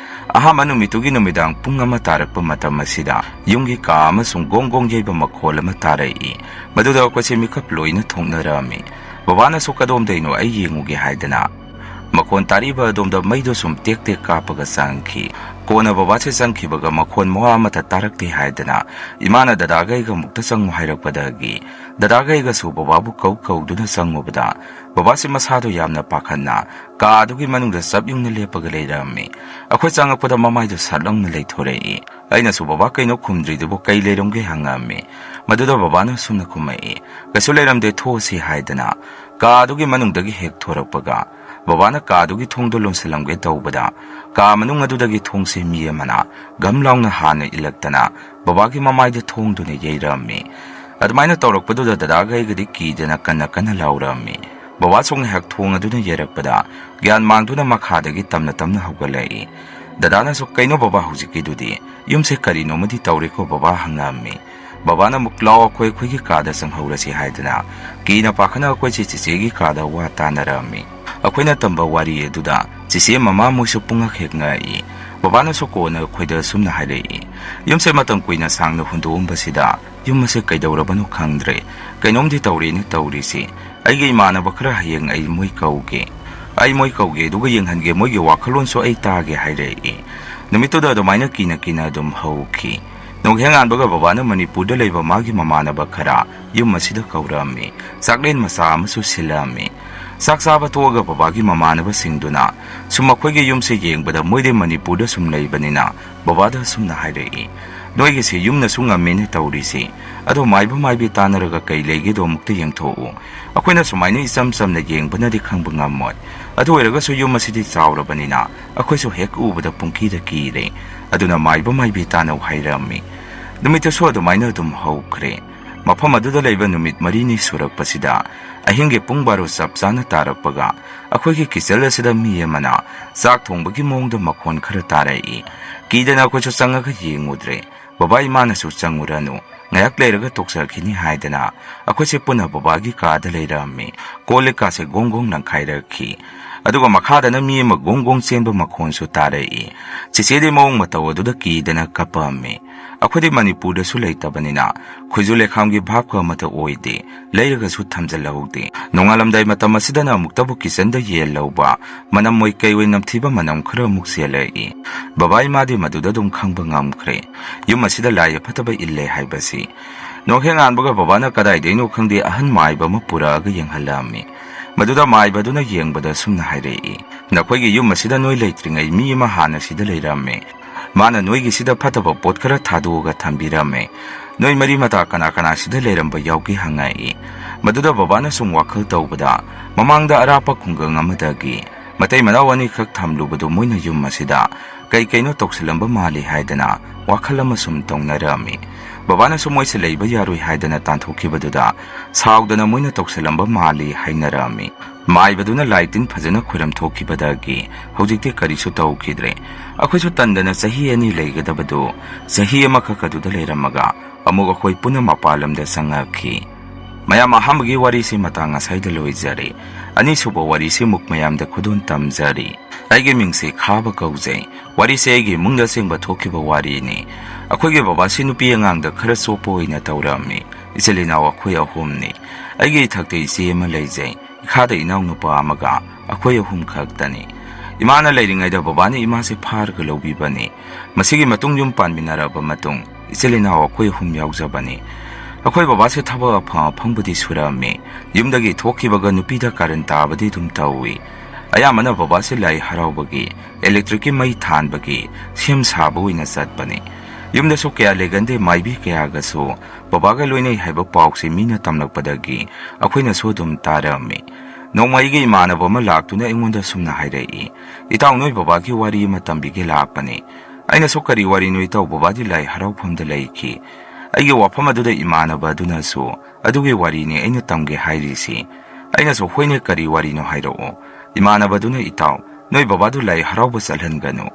ꯑꯍꯥꯟꯕ ꯅꯨꯃꯤꯠꯇꯨꯒꯤ ꯅꯨꯃꯤꯗꯥꯡ ꯄꯨꯡ ꯑꯃ ꯇꯥꯔꯛꯄ ꯃꯇꯝ ꯑꯁꯤꯗ ꯌꯨꯝꯒꯤ ꯀꯥ ꯑꯃꯁꯨꯡ ꯒꯣꯡ ꯒꯣꯡ ꯌꯩꯕ ꯃꯈꯣꯜ ꯑꯃ ꯇꯥꯔꯛꯏ꯫ ꯃꯗꯨꯗ ꯑꯩꯈꯣꯏꯁꯦ ꯃꯤꯀꯞ ꯂꯣꯏꯅ ꯊꯣꯛꯅꯔꯝꯃꯤ꯫ ꯕꯕꯥꯅꯁꯨ "ꯀꯗꯣꯝꯗꯩꯅꯣ, ꯑꯩ ꯌꯦꯡꯉꯨꯒꯦ" ꯍꯥꯏꯗꯅ ꯃꯈꯣꯟ ꯇꯥꯔꯛꯏꯕ ꯑꯗꯣꯝꯗ ꯃꯩꯗꯣ ꯁꯨꯝ ꯇꯦꯛ ꯇꯦꯛ ꯀꯥꯞꯄꯒ ꯆꯪꯈꯤ꯫ ꯀꯣꯟꯅ ꯕꯕꯥꯁꯦ ꯆꯪꯈꯤꯕꯒ ꯃꯈꯣꯟ ꯃꯋꯥ ꯑꯃꯠꯇ ꯇꯥꯔꯛꯇꯦ ꯍꯥꯏꯗꯅ ꯏꯃꯥꯅ ꯗꯗꯥꯒ ꯑꯩꯒ ꯑꯃꯨꯛꯇ ꯆꯪꯉꯨ ꯍꯥꯏꯔꯛꯄꯗꯒꯤ ꯗꯗꯥꯒ ꯑꯩꯒꯁꯨ ꯕꯕꯥꯕꯨ ꯀꯧ ꯀꯧꯗꯨꯅ ꯆꯪꯉꯨꯕꯗ ꯕꯕꯥꯁꯦ ꯃꯁꯥꯗꯣ ꯌꯥꯝꯅ ꯄꯥꯈꯠꯅ ꯀꯥ ꯑꯗꯨꯒꯤ ꯃꯅꯨꯡꯗ ꯆꯞ ꯌꯨꯡꯅ ꯂꯦꯞꯄꯒ ꯂꯩꯔꯝꯃꯤ꯫ ꯑꯩꯈꯣꯏ ꯆꯪꯉꯛꯄꯗ ꯃꯃꯥꯏꯗꯣ ꯁꯠ ꯂꯥꯎꯅ ꯂꯩꯊꯣꯔꯛꯏ꯫ ꯑꯩꯅꯁꯨ, "ꯕꯕꯥ, ꯀꯩꯅꯣ ꯈꯨꯝꯗ꯭ꯔꯤꯗꯨꯕꯨ, ꯀꯩ ꯂꯩꯔꯝꯒꯦ?" ꯍꯪꯉꯝꯃꯤ꯫ ꯃꯗꯨꯗ ꯕꯕꯥꯅ ꯑꯁꯨꯝꯅ ꯈꯨꯝꯃꯛꯏ, "ꯀꯩꯁꯨ ꯂꯩꯔꯝꯗꯦ, ꯊꯣꯛꯑꯁꯤ" ꯍꯥꯏꯗꯅ꯫ ꯀꯥ ꯑꯗꯨꯒꯤ ꯃꯅꯨꯡꯗꯒꯤ ꯍꯦꯛ ꯊꯣꯔꯛꯄꯒ, ꯕꯕꯥꯅ ꯀꯥ ꯑꯗꯨꯒꯤ ꯊꯣꯡꯗꯣ ꯂꯣꯟꯁꯤꯜꯂꯝꯒꯦ ꯇꯧꯕꯗ, ꯀꯥ ꯃꯅꯨꯡ ꯑꯗꯨꯗꯒꯤ ꯊꯣꯡꯁꯦ ꯃꯤ ꯑꯃꯅ ꯒꯝ ꯂꯥꯎꯅ ꯍꯥꯟꯅ ꯏꯜꯂꯛꯇꯅ ꯕꯕꯥꯒꯤ ꯃꯃꯥꯏꯗ ꯊꯣꯡꯗꯨꯅ ꯌꯩꯔꯛꯑꯝꯃꯤ꯫ ꯑꯗꯨꯃꯥꯏꯅ ꯇꯧꯔꯛꯄꯗꯨꯗ ꯗꯗꯥꯒ ꯑꯩꯒꯗꯤ ꯀꯤꯗꯅ ꯀꯟꯅ ꯀꯟꯅ ꯂꯥꯎꯔꯛꯑꯝꯃꯤ꯫ ꯕꯕꯥꯁꯨ ꯉꯥꯏꯍꯥꯛ ꯊꯣꯡ ꯑꯗꯨꯅ ꯌꯩꯔꯛꯄꯗ, ꯒ꯭ꯌꯥꯟ ꯃꯥꯡꯗꯨꯅ ꯃꯈꯥꯗꯒꯤ ꯇꯞꯅ ꯇꯞꯅ ꯍꯧꯒꯠꯂꯛꯏ꯫ ꯗꯗꯥꯅꯁꯨ, "ꯀꯩꯅꯣ ꯕꯕꯥ ꯍꯧꯖꯤꯛꯀꯤꯗꯨꯗꯤ? ꯌꯨꯝꯁꯦ ꯀꯔꯤꯅꯣꯃꯗꯤ ꯇꯧꯔꯦꯀꯣ ꯕꯕꯥ?" ꯍꯪꯉꯛꯑꯝꯃꯤ꯫ ꯕꯕꯥꯅ ꯑꯃꯨꯛ, "ꯂꯥꯎ, ꯑꯩꯈꯣꯏ ꯑꯩꯈꯣꯏꯒꯤ ꯀꯥꯗ ꯆꯪꯍꯧꯔꯁꯤ" ꯍꯥꯏꯗꯅ, ꯀꯤꯅ ꯄꯥꯈꯠꯅ ꯑꯩꯈꯣꯏꯁꯦ ꯆꯤꯆꯦꯒꯤ ꯀꯥꯗ ꯋꯥ ꯇꯥꯅꯔꯛꯑꯝꯃꯤ꯫ ꯑꯩꯈꯣꯏꯅ ꯇꯝꯕ ꯋꯥꯔꯤ ꯑꯗꯨꯗ ꯆꯤꯆꯦ ꯃꯃꯥ ꯃꯣꯏꯁꯨ ꯄꯨꯡꯉꯛ ꯍꯦꯛ ꯉꯛꯏ꯫ ꯕꯕꯥꯅꯁꯨ ꯀꯣꯟꯅ ꯑꯩꯈꯣꯏꯗ ꯑꯁꯨꯝꯅ ꯍꯥꯏꯔꯛꯏ, "ꯌꯨꯝꯁꯦ ꯃꯇꯝ ꯀꯨꯏꯅ ꯁꯥꯡꯅ ꯍꯨꯟꯗꯣꯛꯑꯝꯕꯁꯤꯗ ꯌꯨꯝ ꯑꯁꯦ ꯀꯩꯗꯧꯔꯕꯅꯣ ꯈꯪꯗ꯭ꯔꯦ꯫ ꯀꯩꯅꯣꯝꯗꯤ ꯇꯧꯔꯦꯅꯦ ꯇꯧꯔꯤꯁꯦ꯫ ꯑꯩꯒꯤ ꯏꯃꯥꯟꯅꯕ ꯈꯔ ꯍꯌꯦꯡ ꯑꯩ ꯃꯣꯏ ꯀꯧꯒꯦ꯫ ꯑꯩ ꯃꯣꯏ ꯀꯧꯒꯦ, ꯑꯗꯨꯒ ꯌꯦꯡꯍꯟꯒꯦ, ꯃꯣꯏꯒꯤ ꯋꯥꯈꯜꯂꯣꯟꯁꯨ ꯑꯩ ꯇꯥꯒꯦ" ꯍꯥꯏꯔꯛꯏ꯫ ꯅꯨꯃꯤꯠꯇꯨꯗ ꯑꯗꯨꯃꯥꯏꯅ ꯀꯤꯅ ꯀꯤꯅ ꯑꯗꯨꯝ ꯍꯧꯈꯤ꯫ ꯅꯣꯡꯍꯦꯛ ꯉꯥꯟꯕꯒ ꯕꯕꯥꯅ ꯃꯅꯤꯄꯨꯔꯗ ꯂꯩꯕ ꯃꯥꯒꯤ ꯃꯃꯥꯟꯅꯕ ꯈꯔ ꯌꯨꯝ ꯑꯁꯤꯗ ꯀꯧꯔꯛꯑꯝꯃꯤ꯫ ꯆꯥꯛꯂꯦꯟ ꯃꯆꯥ ꯑꯃꯁꯨ ꯁꯤꯜꯂꯛꯑꯝꯃꯤ꯫ ꯆꯥꯛ ꯆꯥꯕ ꯇꯣꯛꯑꯒ ꯕꯕꯥꯒꯤ ꯃꯃꯥꯟꯅꯕꯁꯤꯡꯗꯨꯅ ꯁꯨꯝ ꯑꯩꯈꯣꯏꯒꯤ ꯌꯨꯝꯁꯦ ꯌꯦꯡꯕꯗ, ꯃꯣꯏꯗꯤ ꯃꯅꯤꯄꯨꯔꯗ ꯁꯨꯝ ꯂꯩꯕꯅꯤꯅ, ꯕꯕꯥꯗ ꯑꯁꯨꯝꯅ ꯍꯥꯏꯔꯛꯏ, "ꯅꯣꯏꯒꯤꯁꯦ ꯌꯨꯝꯅꯁꯨ ꯉꯝꯃꯤꯅꯦ ꯇꯧꯔꯤꯁꯦ꯫ ꯑꯗꯣ ꯃꯥꯏꯕ ꯃꯥꯏꯕꯤ ꯇꯥꯟꯅꯔꯒ ꯀꯩ ꯂꯩꯒꯦꯗꯣ ꯑꯃꯨꯛꯇ ꯌꯦꯡꯊꯣꯛꯎ꯫ ꯑꯩꯈꯣꯏꯅ ꯁꯨꯃꯥꯏꯅ ꯏꯆꯝ ꯆꯝꯅ ꯌꯦꯡꯕꯅꯗꯤ ꯈꯪꯕ ꯉꯝꯃꯣꯏ꯫ ꯑꯗꯨ ꯑꯣꯏꯔꯒꯁꯨ ꯌꯨꯝ ꯑꯁꯤꯗꯤ ꯆꯥꯎꯔꯕꯅꯤꯅ ꯑꯩꯈꯣꯏꯁꯨ ꯍꯦꯛ ꯎꯕꯗ ꯄꯨꯡꯀꯤꯗ ꯀꯤꯔꯦ꯫ ꯑꯗꯨꯅ ꯃꯥꯏꯕ ꯃꯥꯏꯕꯤ ꯇꯥꯟꯅꯧ" ꯍꯥꯏꯔꯝꯃꯤ꯫ ꯅꯨꯃꯤꯠꯇꯨꯁꯨ ꯑꯗꯨꯃꯥꯏꯅ ꯑꯗꯨꯝ ꯍꯧꯈ꯭ꯔꯦ꯫ ꯃꯐꯝ ꯑꯗꯨꯗ ꯂꯩꯕ ꯅꯨꯃꯤꯠ ꯃꯔꯤꯅꯤ ꯁꯨꯔꯛꯄꯁꯤꯗ, ꯑꯍꯤꯡꯒꯤ ꯄꯨꯡ ꯕꯥꯔꯣ ꯆꯞ ꯆꯥꯅ ꯇꯥꯔꯛꯄꯒ, ꯑꯩꯈꯣꯏꯒꯤ ꯀꯤꯆꯟ ꯑꯁꯤꯗ ꯃꯤ ꯑꯃꯅ ꯆꯥꯛ ꯊꯣꯡꯕꯒꯤ ꯃꯑꯣꯡꯗ ꯃꯈꯣꯟ ꯈꯔ ꯇꯥꯔꯛꯏ꯫ ꯀꯤꯗꯅ ꯑꯩꯈꯣꯏꯁꯨ ꯆꯪꯉꯒ ꯌꯦꯡꯉꯨꯗ꯭ꯔꯦ꯫ ꯕꯕꯥ ꯏꯃꯥꯅꯁꯨ, "ꯆꯪꯉꯨꯔꯅꯨ, ꯉꯥꯏꯍꯥꯛ ꯂꯩꯔꯒ ꯇꯣꯛꯆꯔꯛꯈꯤꯅꯤ" ꯍꯥꯏꯗꯅ ꯑꯩꯈꯣꯏꯁꯦ ꯄꯨꯟꯅ ꯕꯕꯥꯒꯤ ꯀꯥꯗ ꯂꯩꯔꯝꯃꯤ꯫ ꯀꯣꯜ ꯂꯤꯛꯀꯥꯁꯦ ꯒꯣꯡ ꯒꯣꯡ ꯂꯪꯈꯥꯏꯔꯛꯈꯤ꯫ ꯑꯗꯨꯒ ꯃꯈꯥꯗꯅ ꯃꯤ ꯑꯃ ꯒꯣꯡ ꯒꯣꯡ ꯆꯦꯟꯕ ꯃꯈꯣꯟꯁꯨ ꯇꯥꯔꯛꯏ꯫ ꯆꯤꯆꯦꯗꯤ ꯃꯑꯣꯡ ꯃꯇꯧ ꯑꯗꯨꯗ ꯀꯤꯗꯅ ꯀꯞꯄꯝꯃꯤ꯫ ꯑꯩꯈꯣꯏꯗꯤ ꯃꯅꯤꯄꯨꯔꯗꯁꯨ ꯂꯩꯇꯕꯅꯤꯅ ꯈꯣꯏꯖꯨ ꯂꯩꯈꯥꯝꯒꯤ ꯚꯥꯞꯀ ꯑꯃꯠꯇ ꯑꯣꯏꯗꯦ, ꯂꯩꯔꯒꯁꯨ ꯊꯝꯖꯤꯜꯍꯧꯗꯦ꯫ ꯅꯣꯡꯉꯥꯜꯂꯝꯗꯥꯏ ꯃꯇꯝ ꯑꯁꯤꯗꯅ ꯑꯃꯨꯛꯇꯕꯨ ꯀꯤꯆꯟꯗ ꯌꯦꯟ ꯂꯧꯕ, ꯃꯅꯝ ꯑꯣꯏ ꯀꯩ ꯑꯣꯏ ꯅꯝꯊꯤꯕ ꯃꯅꯝ ꯈꯔ ꯑꯃꯨꯛ ꯆꯦꯜꯂꯛꯏ꯫ ꯕꯕꯥ ꯏꯃꯥꯗꯤ ꯃꯗꯨꯗ ꯑꯗꯨꯝ ꯈꯪꯕ ꯉꯝꯈ꯭ꯔꯦ꯫ ꯌꯨꯝ ꯑꯁꯤꯗ ꯂꯥꯏ ꯑꯐꯠꯇꯕ ꯏꯜꯂꯦ ꯍꯥꯏꯕꯁꯤ꯫ ꯅꯣꯡꯍꯦꯛ ꯉꯥꯟꯕꯒ ꯕꯕꯥꯅ ꯀꯗꯥꯏꯗꯩꯅꯣ ꯈꯪꯗꯦ ꯑꯍꯟ ꯃꯥꯏꯕ ꯑꯃ ꯄꯨꯔꯛꯑꯒ ꯌꯦꯡꯍꯜꯂꯛꯑꯝꯃꯤ꯫ ꯃꯗꯨꯗ ꯃꯥꯏꯕꯗꯨꯅ ꯌꯦꯡꯕꯗ ꯁꯨꯝꯅ ꯍꯥꯏꯔꯛꯏ, "ꯅꯈꯣꯏꯒꯤ ꯌꯨꯝ ꯑꯁꯤꯗ ꯅꯣꯏ ꯂꯩꯇ꯭ꯔꯤꯉꯩ ꯃꯤ ꯑꯃ ꯍꯥꯟꯅ ꯁꯤꯗ ꯂꯩꯔꯝꯃꯦ꯫ ꯃꯥꯅ ꯅꯣꯏꯒꯤꯁꯤꯗ ꯐꯠꯇꯕ ꯄꯣꯠ ꯈꯔ ꯊꯥꯗꯣꯛꯑꯒ ꯊꯝꯕꯤꯔꯝꯃꯦ꯫ "ꯅꯣꯏ ꯃꯔꯤ ꯃꯇꯥ ꯀꯅꯥ ꯀꯅꯥ ꯁꯤꯗ ꯂꯩꯔꯝꯕ ꯌꯥꯎꯒꯦ?" ꯍꯪꯉꯛꯏ꯫ ꯃꯗꯨꯗ ꯕꯕꯥꯅ ꯁꯨꯝ ꯋꯥꯈꯜ ꯇꯧꯕꯗ, ꯃꯃꯥꯡꯗ ꯑꯔꯥꯞꯄ ꯈꯨꯡꯒꯪ ꯑꯃꯗꯒꯤ ꯃꯇꯩ ꯃꯅꯥꯎ ꯑꯅꯤꯈꯛ ꯊꯝꯂꯨꯕꯗꯨ ꯃꯣꯏꯅ ꯌꯨꯝ ꯑꯁꯤꯗ ꯀꯩ ꯀꯩꯅꯣ ꯇꯧꯁꯤꯜꯂꯝꯕ ꯃꯥꯜꯂꯤ ꯍꯥꯏꯗꯅ ꯋꯥꯈꯜ ꯑꯃ ꯁꯨꯝ ꯇꯧꯅꯔꯝꯃꯤ꯫ ꯕꯕꯥꯅꯁꯨ ꯃꯣꯏꯁꯦ ꯂꯩꯕ ꯌꯥꯔꯣꯏ ꯍꯥꯏꯗꯅ ꯇꯥꯟꯊꯣꯛꯈꯤꯕꯗꯨꯗ ꯁꯥꯎꯗꯅ ꯃꯣꯏꯅ ꯇꯧꯁꯤꯜꯂꯝꯕ ꯃꯥꯜꯂꯤ ꯍꯥꯏꯅꯔꯝꯃꯤ꯫ ꯃꯥꯏꯕꯗꯨꯅ ꯂꯥꯏ ꯇꯤꯟ ꯐꯖꯅ ꯈꯣꯏꯔꯝ ꯊꯣꯛꯈꯤꯕꯗꯒꯤ ꯍꯧꯖꯤꯛꯇꯤ ꯀꯔꯤꯁꯨ ꯇꯧꯈꯤꯗ꯭ꯔꯦ꯫ ꯑꯩꯈꯣꯏꯁꯨ ꯇꯟꯗꯅ ꯆꯍꯤ ꯑꯅꯤ ꯂꯩꯒꯗꯕꯗꯨ ꯆꯍꯤ ꯑꯃꯈꯛ ꯑꯗꯨꯗ ꯂꯩꯔꯝꯃꯒ ꯑꯃꯨꯛ ꯑꯩꯈꯣꯏ ꯄꯨꯟꯅ ꯃꯄꯥꯟ ꯂꯝꯗ ꯆꯪꯉꯛꯈꯤ꯫ ꯃꯌꯥꯝ, ꯑꯍꯥꯟꯕꯒꯤ ꯋꯥꯔꯤꯁꯤ ꯃꯇꯥꯡ ꯑꯁꯥꯏꯗ ꯂꯣꯏꯖꯔꯦ꯫ ꯑꯅꯤꯁꯨꯕ ꯋꯥꯔꯤꯁꯤ ꯑꯃꯨꯛ ꯃꯌꯥꯝꯗ ꯈꯨꯗꯣꯜ ꯇꯝꯖꯔꯤ꯫ ꯑꯩꯒꯤ ꯃꯤꯡꯁꯤ ꯈꯥꯕ ꯀꯧꯖꯩ꯫ ꯋꯥꯔꯤꯁꯦ ꯑꯩꯒꯤ ꯏꯃꯨꯡꯗ ꯑꯁꯦꯡꯕ ꯊꯣꯛꯈꯤꯕ ꯋꯥꯔꯤꯅꯤ꯫ ꯑꯩꯈꯣꯏꯒꯤ ꯕꯕꯥꯁꯤ ꯅꯨꯄꯤ ꯑꯉꯥꯡꯗ ꯈꯔ ꯆꯣꯞꯄ ꯑꯣꯏꯅ ꯇꯧꯔꯝꯃꯤ꯫ ꯏꯆꯤꯜ ꯏꯅꯥꯎ ꯑꯩꯈꯣꯏ ꯑꯍꯨꯝꯅꯤ꯫ ꯑꯩꯒꯤ ꯏꯊꯛꯇ ꯏꯆꯦ ꯑꯃ ꯂꯩꯖꯩ꯫ ꯏꯈꯥꯗ ꯏꯅꯥꯎꯅꯨꯄꯥ ꯑꯃꯒ ꯑꯩꯈꯣꯏ ꯑꯍꯨꯝ ꯈꯛꯇꯅꯤ꯫ ꯏꯃꯥꯅ ꯂꯩꯔꯤꯉꯩꯗ ꯕꯕꯥꯅ ꯏꯃꯥꯁꯦ ꯐꯥꯔꯒ ꯂꯧꯕꯤꯕꯅꯤ꯫ ꯃꯁꯤꯒꯤ ꯃꯇꯨꯡ ꯌꯨꯝ ꯄꯥꯟꯃꯤꯟꯅꯔꯕ ꯃꯇꯨꯡ ꯏꯆꯤꯜ ꯏꯅꯥꯎ ꯑꯩꯈꯣꯏ ꯑꯍꯨꯝ ꯌꯥꯎꯖꯕꯅꯤ꯫ ꯑꯩꯈꯣꯏ ꯕꯕꯥꯁꯦ ꯊꯕꯛ ꯑꯐ ꯑꯐꯪꯕꯗꯤ ꯁꯨꯔꯝꯃꯤ꯫ ꯌꯨꯝꯗꯒꯤ ꯊꯣꯛꯈꯤꯕꯒ ꯅꯨꯄꯤꯗ ꯀꯥꯔꯟ ꯇꯥꯕꯗꯤ ꯑꯗꯨꯝ ꯇꯧꯏ꯫ ꯑꯌꯥꯝꯕꯅ ꯕꯕꯥꯁꯦ ꯂꯥꯏ ꯍꯔꯥꯎꯕꯒꯤ ꯏꯂꯦꯛꯇ꯭ꯔꯤꯛꯀꯤ ꯃꯩ ꯊꯥꯟꯕꯒꯤ ꯁꯦꯝ ꯁꯥꯕ ꯑꯣꯏꯅ ꯆꯠꯄꯅꯤ꯫ ꯌꯨꯝꯗꯁꯨ ꯀꯌꯥ ꯂꯩꯒꯟꯗꯦ, ꯃꯥꯏꯕꯤ ꯀꯌꯥꯒꯁꯨ ꯕꯕꯥꯒ ꯂꯣꯏꯅꯩ ꯍꯥꯏꯕ ꯄꯥꯎꯁꯤ ꯃꯤꯅ ꯇꯝꯂꯛꯄꯗꯒꯤ ꯑꯩꯈꯣꯏꯅꯁꯨ ꯑꯗꯨꯝ ꯇꯥꯔꯛꯑꯝꯃꯤ꯫ ꯅꯣꯡꯃ ꯑꯩꯒꯤ ꯏꯃꯥꯟꯅꯕ ꯑꯃ ꯂꯥꯛꯇꯨꯅ ꯑꯩꯉꯣꯟꯗ ꯁꯨꯝꯅ ꯍꯥꯏꯔꯛꯏ, "ꯏꯇꯥꯎ, ꯅꯣꯏ ꯕꯕꯥꯒꯤ ꯋꯥꯔꯤ ꯑꯃ ꯇꯝꯕꯤꯒꯦ ꯂꯥꯛꯄꯅꯤ꯫" ꯑꯩꯅꯁꯨ, "ꯀꯔꯤ ꯋꯥꯔꯤꯅꯣ ꯏꯇꯥꯎ? ꯕꯕꯥꯗꯤ ꯂꯥꯏ ꯍꯔꯥꯎꯐꯝꯗ ꯂꯩꯈꯤ꯫" ꯑꯩꯒꯤ ꯋꯥꯐꯝ ꯑꯗꯨꯗ ꯏꯃꯥꯟꯅꯕ ꯑꯗꯨꯅꯁꯨ, "ꯑꯗꯨꯒꯤ ꯋꯥꯔꯤꯅꯤ ꯑꯩꯅ ꯇꯝꯒꯦ ꯍꯥꯏꯔꯤꯁꯤ꯫" ꯑꯩꯅꯁꯨ, "ꯍꯣꯏꯅꯦ, ꯀꯔꯤ ꯋꯥꯔꯤꯅꯣ ꯍꯥꯏꯔꯛꯑꯣ꯫" ꯏꯃꯥꯟꯅꯕꯗꯨꯅ, "ꯏꯇꯥꯎ, ꯅꯣꯏ ꯕꯕꯥꯗꯨ ꯂꯥꯏ ꯍꯔꯥꯎꯕ ꯆꯠꯍꯟꯒꯅꯨ꯫"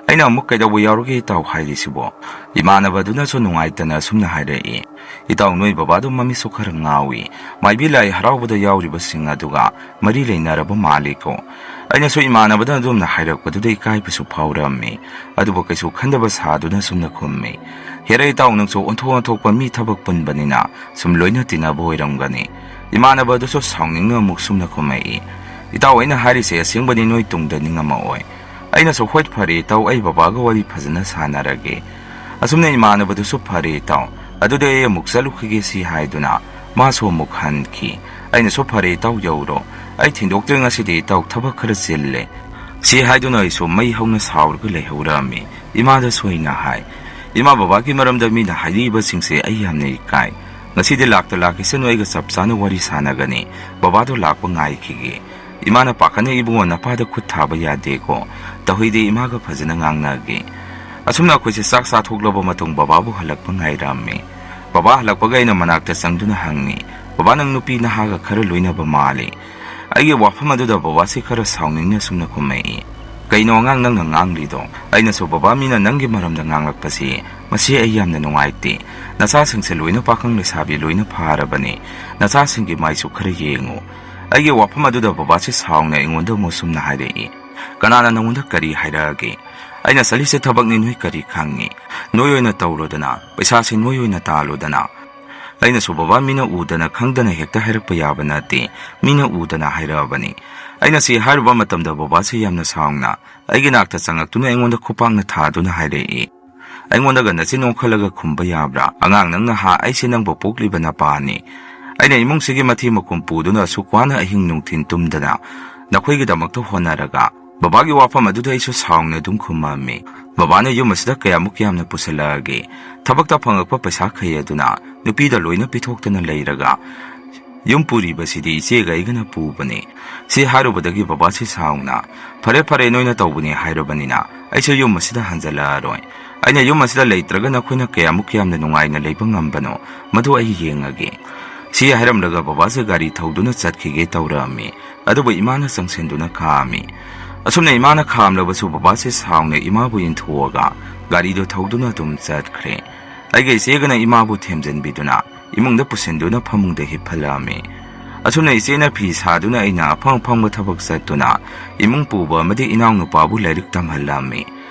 ꯑꯩꯅ ꯑꯃꯨꯛ, "ꯀꯩꯗꯧꯕ ꯌꯥꯎꯔꯒꯦ ꯏꯇꯥꯎ ꯍꯥꯏꯔꯤꯁꯤꯕꯣ?" ꯏꯃꯥꯟꯅꯕꯗꯨꯅꯁꯨ ꯅꯨꯡꯉꯥꯏꯇꯅ ꯑꯁꯨꯝꯅ ꯍꯥꯏꯔꯛꯏ, "ꯏꯇꯥꯎ, ꯅꯣꯏ ꯕꯕꯥꯗꯨ ꯃꯃꯤꯠꯁꯨ ꯈꯔ ꯉꯥꯎꯏ꯫ ꯃꯥꯏꯕꯤ ꯂꯥꯏ ꯍꯔꯥꯎꯕꯗ ꯌꯥꯎꯔꯤꯕꯁꯤꯡ ꯑꯗꯨꯒ ꯃꯔꯤ ꯂꯩꯅꯔꯕ ꯃꯥꯜꯂꯤꯀꯣ꯫" ꯑꯩꯅꯁꯨ ꯏꯃꯥꯟꯅꯕꯗ ꯑꯗꯨꯝꯅ ꯍꯥꯏꯔꯛꯄꯗꯨꯗ ꯏꯀꯥꯏꯕꯁꯨ ꯐꯥꯎꯔꯝꯃꯤ꯫ ꯑꯗꯨꯕꯨ ꯀꯩꯁꯨ ꯈꯟꯗꯕ ꯁꯥꯗꯨꯅ ꯁꯨꯝꯅ ꯈꯨꯝꯃꯤ, "ꯍꯦꯔꯥ ꯏꯇꯥꯎ, ꯅꯪꯁꯨ ꯑꯣꯟꯊꯣꯛ ꯑꯣꯟꯊꯣꯛꯄ ꯃꯤ ꯊꯕꯛ ꯄꯨꯟꯕꯅꯤꯅ ꯁꯨꯝ ꯂꯣꯏꯅ ꯇꯤꯟꯅꯕ ꯑꯣꯏꯔꯝꯒꯅꯤ꯫" ꯏꯃꯥꯟꯅꯕ ꯑꯗꯨꯁꯨ ꯁꯥꯎꯅꯤꯡꯅ ꯑꯃꯨꯛ ꯁꯨꯝꯅ ꯈꯨꯝꯃꯛꯏ, "ꯏꯇꯥꯎ, ꯑꯩꯅ ꯍꯥꯏꯔꯤꯁꯦ ꯑꯁꯦꯡꯕꯅꯤ, ꯅꯣꯏ ꯇꯨꯡꯗ ꯅꯤꯡꯉꯝꯃꯛꯑꯣꯏ꯫" ꯑꯩꯅꯁꯨ, "ꯍꯣꯏ, ꯐꯔꯦ ꯏꯇꯥꯎ, ꯑꯩ ꯕꯕꯥꯒ ꯋꯥꯔꯤ ꯐꯖꯅ ꯁꯥꯟꯅꯔꯒꯦ꯫" ꯑꯁꯨꯝꯅ ꯏꯃꯥꯟꯅꯕꯗꯨꯁꯨ, "ꯐꯔꯦ ꯏꯇꯥꯎ, ꯑꯗꯨꯗꯤ ꯑꯩ ꯑꯃꯨꯛ ꯆꯠꯂꯨꯈꯤꯒꯦ" ꯁꯤ ꯍꯥꯏꯗꯨꯅ ꯃꯥꯁꯨ ꯑꯃꯨꯛ ꯍꯟꯈꯤ꯫ ꯑꯩꯅꯁꯨ, "ꯐꯔꯦ ꯏꯇꯥꯎ, ꯌꯧꯔꯣ꯫ ꯑꯩ ꯊꯤꯟꯗꯣꯛꯇ꯭ꯔꯦ ꯉꯁꯤꯗꯤ ꯏꯇꯥꯎ, ꯊꯕꯛ ꯈꯔ ꯆꯤꯜꯂꯦ" ꯁꯤ ꯍꯥꯏꯗꯨꯅ ꯑꯩꯁꯨ ꯃꯩ ꯍꯧꯅ ꯁꯥꯎꯔꯒ ꯂꯩꯍꯧꯔꯝꯃꯤ꯫ ꯏꯃꯥꯗꯁꯨ ꯑꯩꯅ ꯍꯥꯏ, ꯏꯃꯥ ꯕꯕꯥꯒꯤ ꯃꯔꯝꯗ ꯃꯤꯅ ꯍꯥꯏꯔꯤꯕꯁꯤꯡꯁꯦ ꯑꯩ ꯌꯥꯝꯅ ꯏꯀꯥꯏ꯫ ꯉꯁꯤꯗꯤ ꯂꯥꯛꯇ ꯂꯥꯛꯈꯤꯁꯅꯨ, ꯑꯩꯒ ꯆꯞ ꯆꯥꯅ ꯋꯥꯔꯤ ꯁꯥꯟꯅꯒꯅꯤ꯫ ꯕꯕꯥꯗꯣ ꯂꯥꯛꯄ ꯉꯥꯏꯈꯤꯒꯦ꯫ ꯏꯃꯥꯅ ꯄꯥꯈꯠꯅ ꯏꯕꯨꯡꯉꯣ ꯅꯄꯥꯗ ꯈꯨꯠ ꯊꯥꯕ ꯌꯥꯗꯦꯀꯣ꯫ ꯇꯧꯍꯩꯗꯦ, ꯏꯃꯥꯒ ꯐꯖꯅ ꯉꯥꯡꯅꯒꯦ꯫ ꯑꯁꯨꯝꯅ ꯑꯩꯈꯣꯏꯁꯦ ꯆꯥꯛ ꯆꯥꯊꯣꯛꯂꯕ ꯃꯇꯨꯡ ꯕꯕꯥꯕꯨ ꯍꯜꯂꯛꯄ ꯉꯥꯏꯔꯝꯃꯤ꯫ ꯕꯕꯥ ꯍꯜꯂꯛꯄꯒ ꯑꯩꯅ ꯃꯅꯥꯛꯇ ꯆꯪꯗꯨꯅ ꯍꯪꯉꯤ, "ꯕꯕꯥ, ꯅꯪ ꯅꯨꯄꯤ ꯅꯍꯥꯒ ꯈꯔ ꯂꯣꯏꯅꯕ ꯃꯥꯜꯂꯤ?" ꯑꯩꯒꯤ ꯋꯥꯐꯝ ꯑꯗꯨꯗ ꯕꯕꯥꯁꯤ ꯈꯔ ꯁꯥꯎꯅꯤꯡꯅ ꯑꯁꯨꯝꯅ ꯈꯨꯝꯃꯛꯏ, "ꯀꯩꯅꯣ ꯑꯉꯥꯡ ꯅꯪꯅ ꯉꯥꯡꯂꯤꯗꯣ? ꯑꯩꯅꯁꯨ ꯕꯕꯥ ꯃꯤꯅ ꯅꯪꯒꯤ ꯃꯔꯝꯗ ꯉꯥꯡꯂꯛꯄꯁꯤ ꯃꯁꯤ ꯑꯩ ꯌꯥꯝꯅ ꯅꯨꯡꯉꯥꯏꯇꯦ꯫ ꯅꯆꯥꯁꯤꯡꯁꯦ ꯂꯣꯏꯅ ꯄꯥꯈꯪ ꯂꯩꯁꯥꯕꯤ ꯂꯣꯏꯅ ꯐꯥꯔꯕꯅꯤ꯫ ꯅꯆꯥꯁꯤꯡꯒꯤ ꯃꯥꯏꯁꯨ ꯈꯔ ꯌꯦꯡꯉꯨ"꯫ ꯑꯩꯒꯤ ꯋꯥꯐꯝ ꯑꯗꯨꯗ ꯕꯕꯥꯁꯤ ꯁꯥꯎꯅ ꯑꯩꯉꯣꯟꯗ ꯑꯃꯨꯛ ꯁꯨꯝꯅ ꯍꯥꯏꯔꯛꯏ, "ꯀꯅꯥꯅ ꯅꯉꯣꯟꯗ ꯀꯔꯤ ꯍꯥꯏꯔꯛꯑꯒꯦ? ꯑꯩꯅ ꯆꯠꯂꯤꯁꯦ ꯊꯕꯛꯅꯤ, ꯅꯣꯏ ꯀꯔꯤ ꯈꯪꯉꯤ? ꯅꯣꯏ ꯑꯣꯏꯅ ꯇꯧꯔꯣꯗꯅ, ꯄꯩꯁꯥꯁꯤ ꯅꯣꯏ ꯑꯣꯏꯅ ꯇꯥꯜꯂꯣꯗꯅ"꯫ ꯑꯩꯅꯁꯨ, "ꯕꯕꯥ, ꯃꯤꯅ ꯎꯗꯅ ꯈꯪꯗꯅ ꯍꯦꯛꯇ ꯍꯥꯏꯔꯛꯄ ꯌꯥꯕ ꯅꯠꯇꯦ, ꯃꯤꯅ ꯎꯗꯅ ꯍꯥꯏꯔꯛꯑꯕꯅꯤ"꯫ ꯑꯩꯅ ꯁꯤ ꯍꯥꯏꯔꯨꯕ ꯃꯇꯝꯗ ꯕꯕꯥꯁꯤ ꯌꯥꯝꯅ ꯁꯥꯎꯅ ꯑꯩꯒꯤ ꯅꯥꯛꯇ ꯆꯪꯉꯛꯇꯨꯅ ꯑꯩꯉꯣꯟꯗ ꯈꯨꯄꯥꯛꯅ ꯊꯥꯗꯨꯅ ꯍꯥꯏꯔꯛꯏ, ꯑꯩꯉꯣꯟꯗꯒ ꯅꯆꯤꯟ ꯑꯣꯟꯈꯠꯂꯒ ꯈꯨꯝꯕ ꯌꯥꯕ꯭ꯔꯥ? "ꯑꯉꯥꯡ ꯅꯪꯅ ꯍꯥ, ꯑꯩꯁꯦ ꯅꯪꯕꯨ ꯄꯣꯛꯂꯤꯕ ꯅꯄꯥꯅꯤ꯫ ꯑꯩꯅ ꯏꯃꯨꯡꯁꯤꯒꯤ ꯃꯊꯤ ꯃꯀꯨꯝ ꯄꯨꯗꯨꯅ ꯑꯁꯨꯛ ꯋꯥꯅ ꯑꯍꯤꯡ ꯅꯨꯡꯊꯤꯟ ꯇꯨꯝꯗꯅ ꯅꯈꯣꯏꯒꯤꯗꯃꯛꯇ ꯍꯣꯠꯅꯔꯒ"꯫ ꯕꯕꯥꯒꯤ ꯋꯥꯐꯝ ꯑꯗꯨꯗ ꯑꯩꯁꯨ ꯁꯥꯎꯅ ꯑꯗꯨꯝ ꯈꯨꯝꯃꯝꯃꯤ꯫ "ꯕꯕꯥꯅ ꯌꯨꯝ ꯑꯁꯤꯗ ꯀꯌꯥꯃꯨꯛ ꯌꯥꯝꯅ ꯄꯨꯁꯤꯜꯂꯛꯑꯒꯦ? ꯊꯕꯛꯇ ꯐꯪꯉꯛꯄ ꯄꯩꯁꯥꯈꯩ ꯑꯗꯨꯅ ꯅꯨꯄꯤꯗ ꯂꯣꯏꯅ ꯄꯤꯊꯣꯛꯇꯅ ꯂꯩꯔꯒ ꯌꯨꯝ ꯄꯨꯔꯤꯕꯁꯤꯗꯤ ꯏꯆꯦꯒ ꯑꯩꯒꯅ ꯄꯨꯕꯅꯤ"꯫ ꯁꯤ ꯍꯥꯏꯔꯨꯕꯗꯒꯤ ꯕꯕꯥꯁꯤ ꯁꯥꯎꯅ, "ꯐꯔꯦ ꯐꯔꯦ, ꯅꯣꯏꯅ ꯇꯧꯕꯅꯤ ꯍꯥꯏꯔꯕꯅꯤꯅ ꯑꯩꯁꯨ ꯌꯨꯝ ꯑꯁꯤꯗ ꯍꯟꯖꯜꯂꯛꯑꯔꯣꯏ꯫ ꯑꯩꯅ ꯌꯨꯝ ꯑꯁꯤꯗ ꯂꯩꯇ꯭ꯔꯒ ꯅꯈꯣꯏꯅ ꯀꯌꯥꯃꯨꯛ ꯌꯥꯝꯅ ꯅꯨꯡꯉꯥꯏꯅ ꯂꯩꯕ ꯉꯝꯕꯅꯣ, ꯃꯗꯨ ꯑꯩ ꯌꯦꯡꯉꯒꯦ"꯫ ꯁꯤ ꯍꯥꯏꯔꯝꯂꯒ ꯕꯕꯥꯁꯦ ꯒꯥꯔꯤ ꯊꯧꯗꯨꯅ ꯆꯠꯈꯤꯒꯦ ꯇꯧꯔꯛꯑꯝꯃꯤ꯫ ꯑꯗꯨꯕꯨ ꯏꯃꯥꯅ ꯆꯪꯁꯤꯟꯗꯨꯅ ꯈꯥꯝꯃꯤ꯫ ꯑꯁꯨꯝꯅ ꯏꯃꯥꯅ ꯈꯥꯝꯂꯕꯁꯨ ꯕꯕꯥꯁꯦ ꯁꯥꯎꯅ ꯏꯃꯥꯕꯨ ꯏꯟꯊꯣꯛꯑꯒ ꯒꯥꯔꯤꯗꯨ ꯊꯧꯗꯨꯅ ꯑꯗꯨꯝ ꯆꯠꯈ꯭ꯔꯦ꯫ ꯑꯩꯒ ꯏꯆꯦꯒꯅ ꯏꯃꯥꯕꯨ ꯊꯦꯝꯖꯤꯟꯕꯤꯗꯨꯅ ꯏꯃꯨꯡꯗ ꯄꯨꯁꯤꯟꯗꯨꯅ ꯐꯃꯨꯡꯗ ꯍꯤꯞꯍꯜꯂꯝꯃꯤ꯫ ꯑꯁꯨꯝꯅ ꯏꯆꯦꯅ ꯐꯤ ꯁꯥꯗꯨꯅ ꯑꯩꯅ ꯑꯐꯪ ꯑꯐꯪꯕ ꯊꯕꯛ ꯆꯠꯇꯨꯅ ꯏꯃꯨꯡ ꯄꯨꯕ ꯑꯃꯗꯤ ꯏꯅꯥꯎꯅꯨꯄꯥꯕꯨ ꯂꯥꯏꯔꯤꯛ ꯇꯝꯍꯜꯂꯝꯃꯤ꯫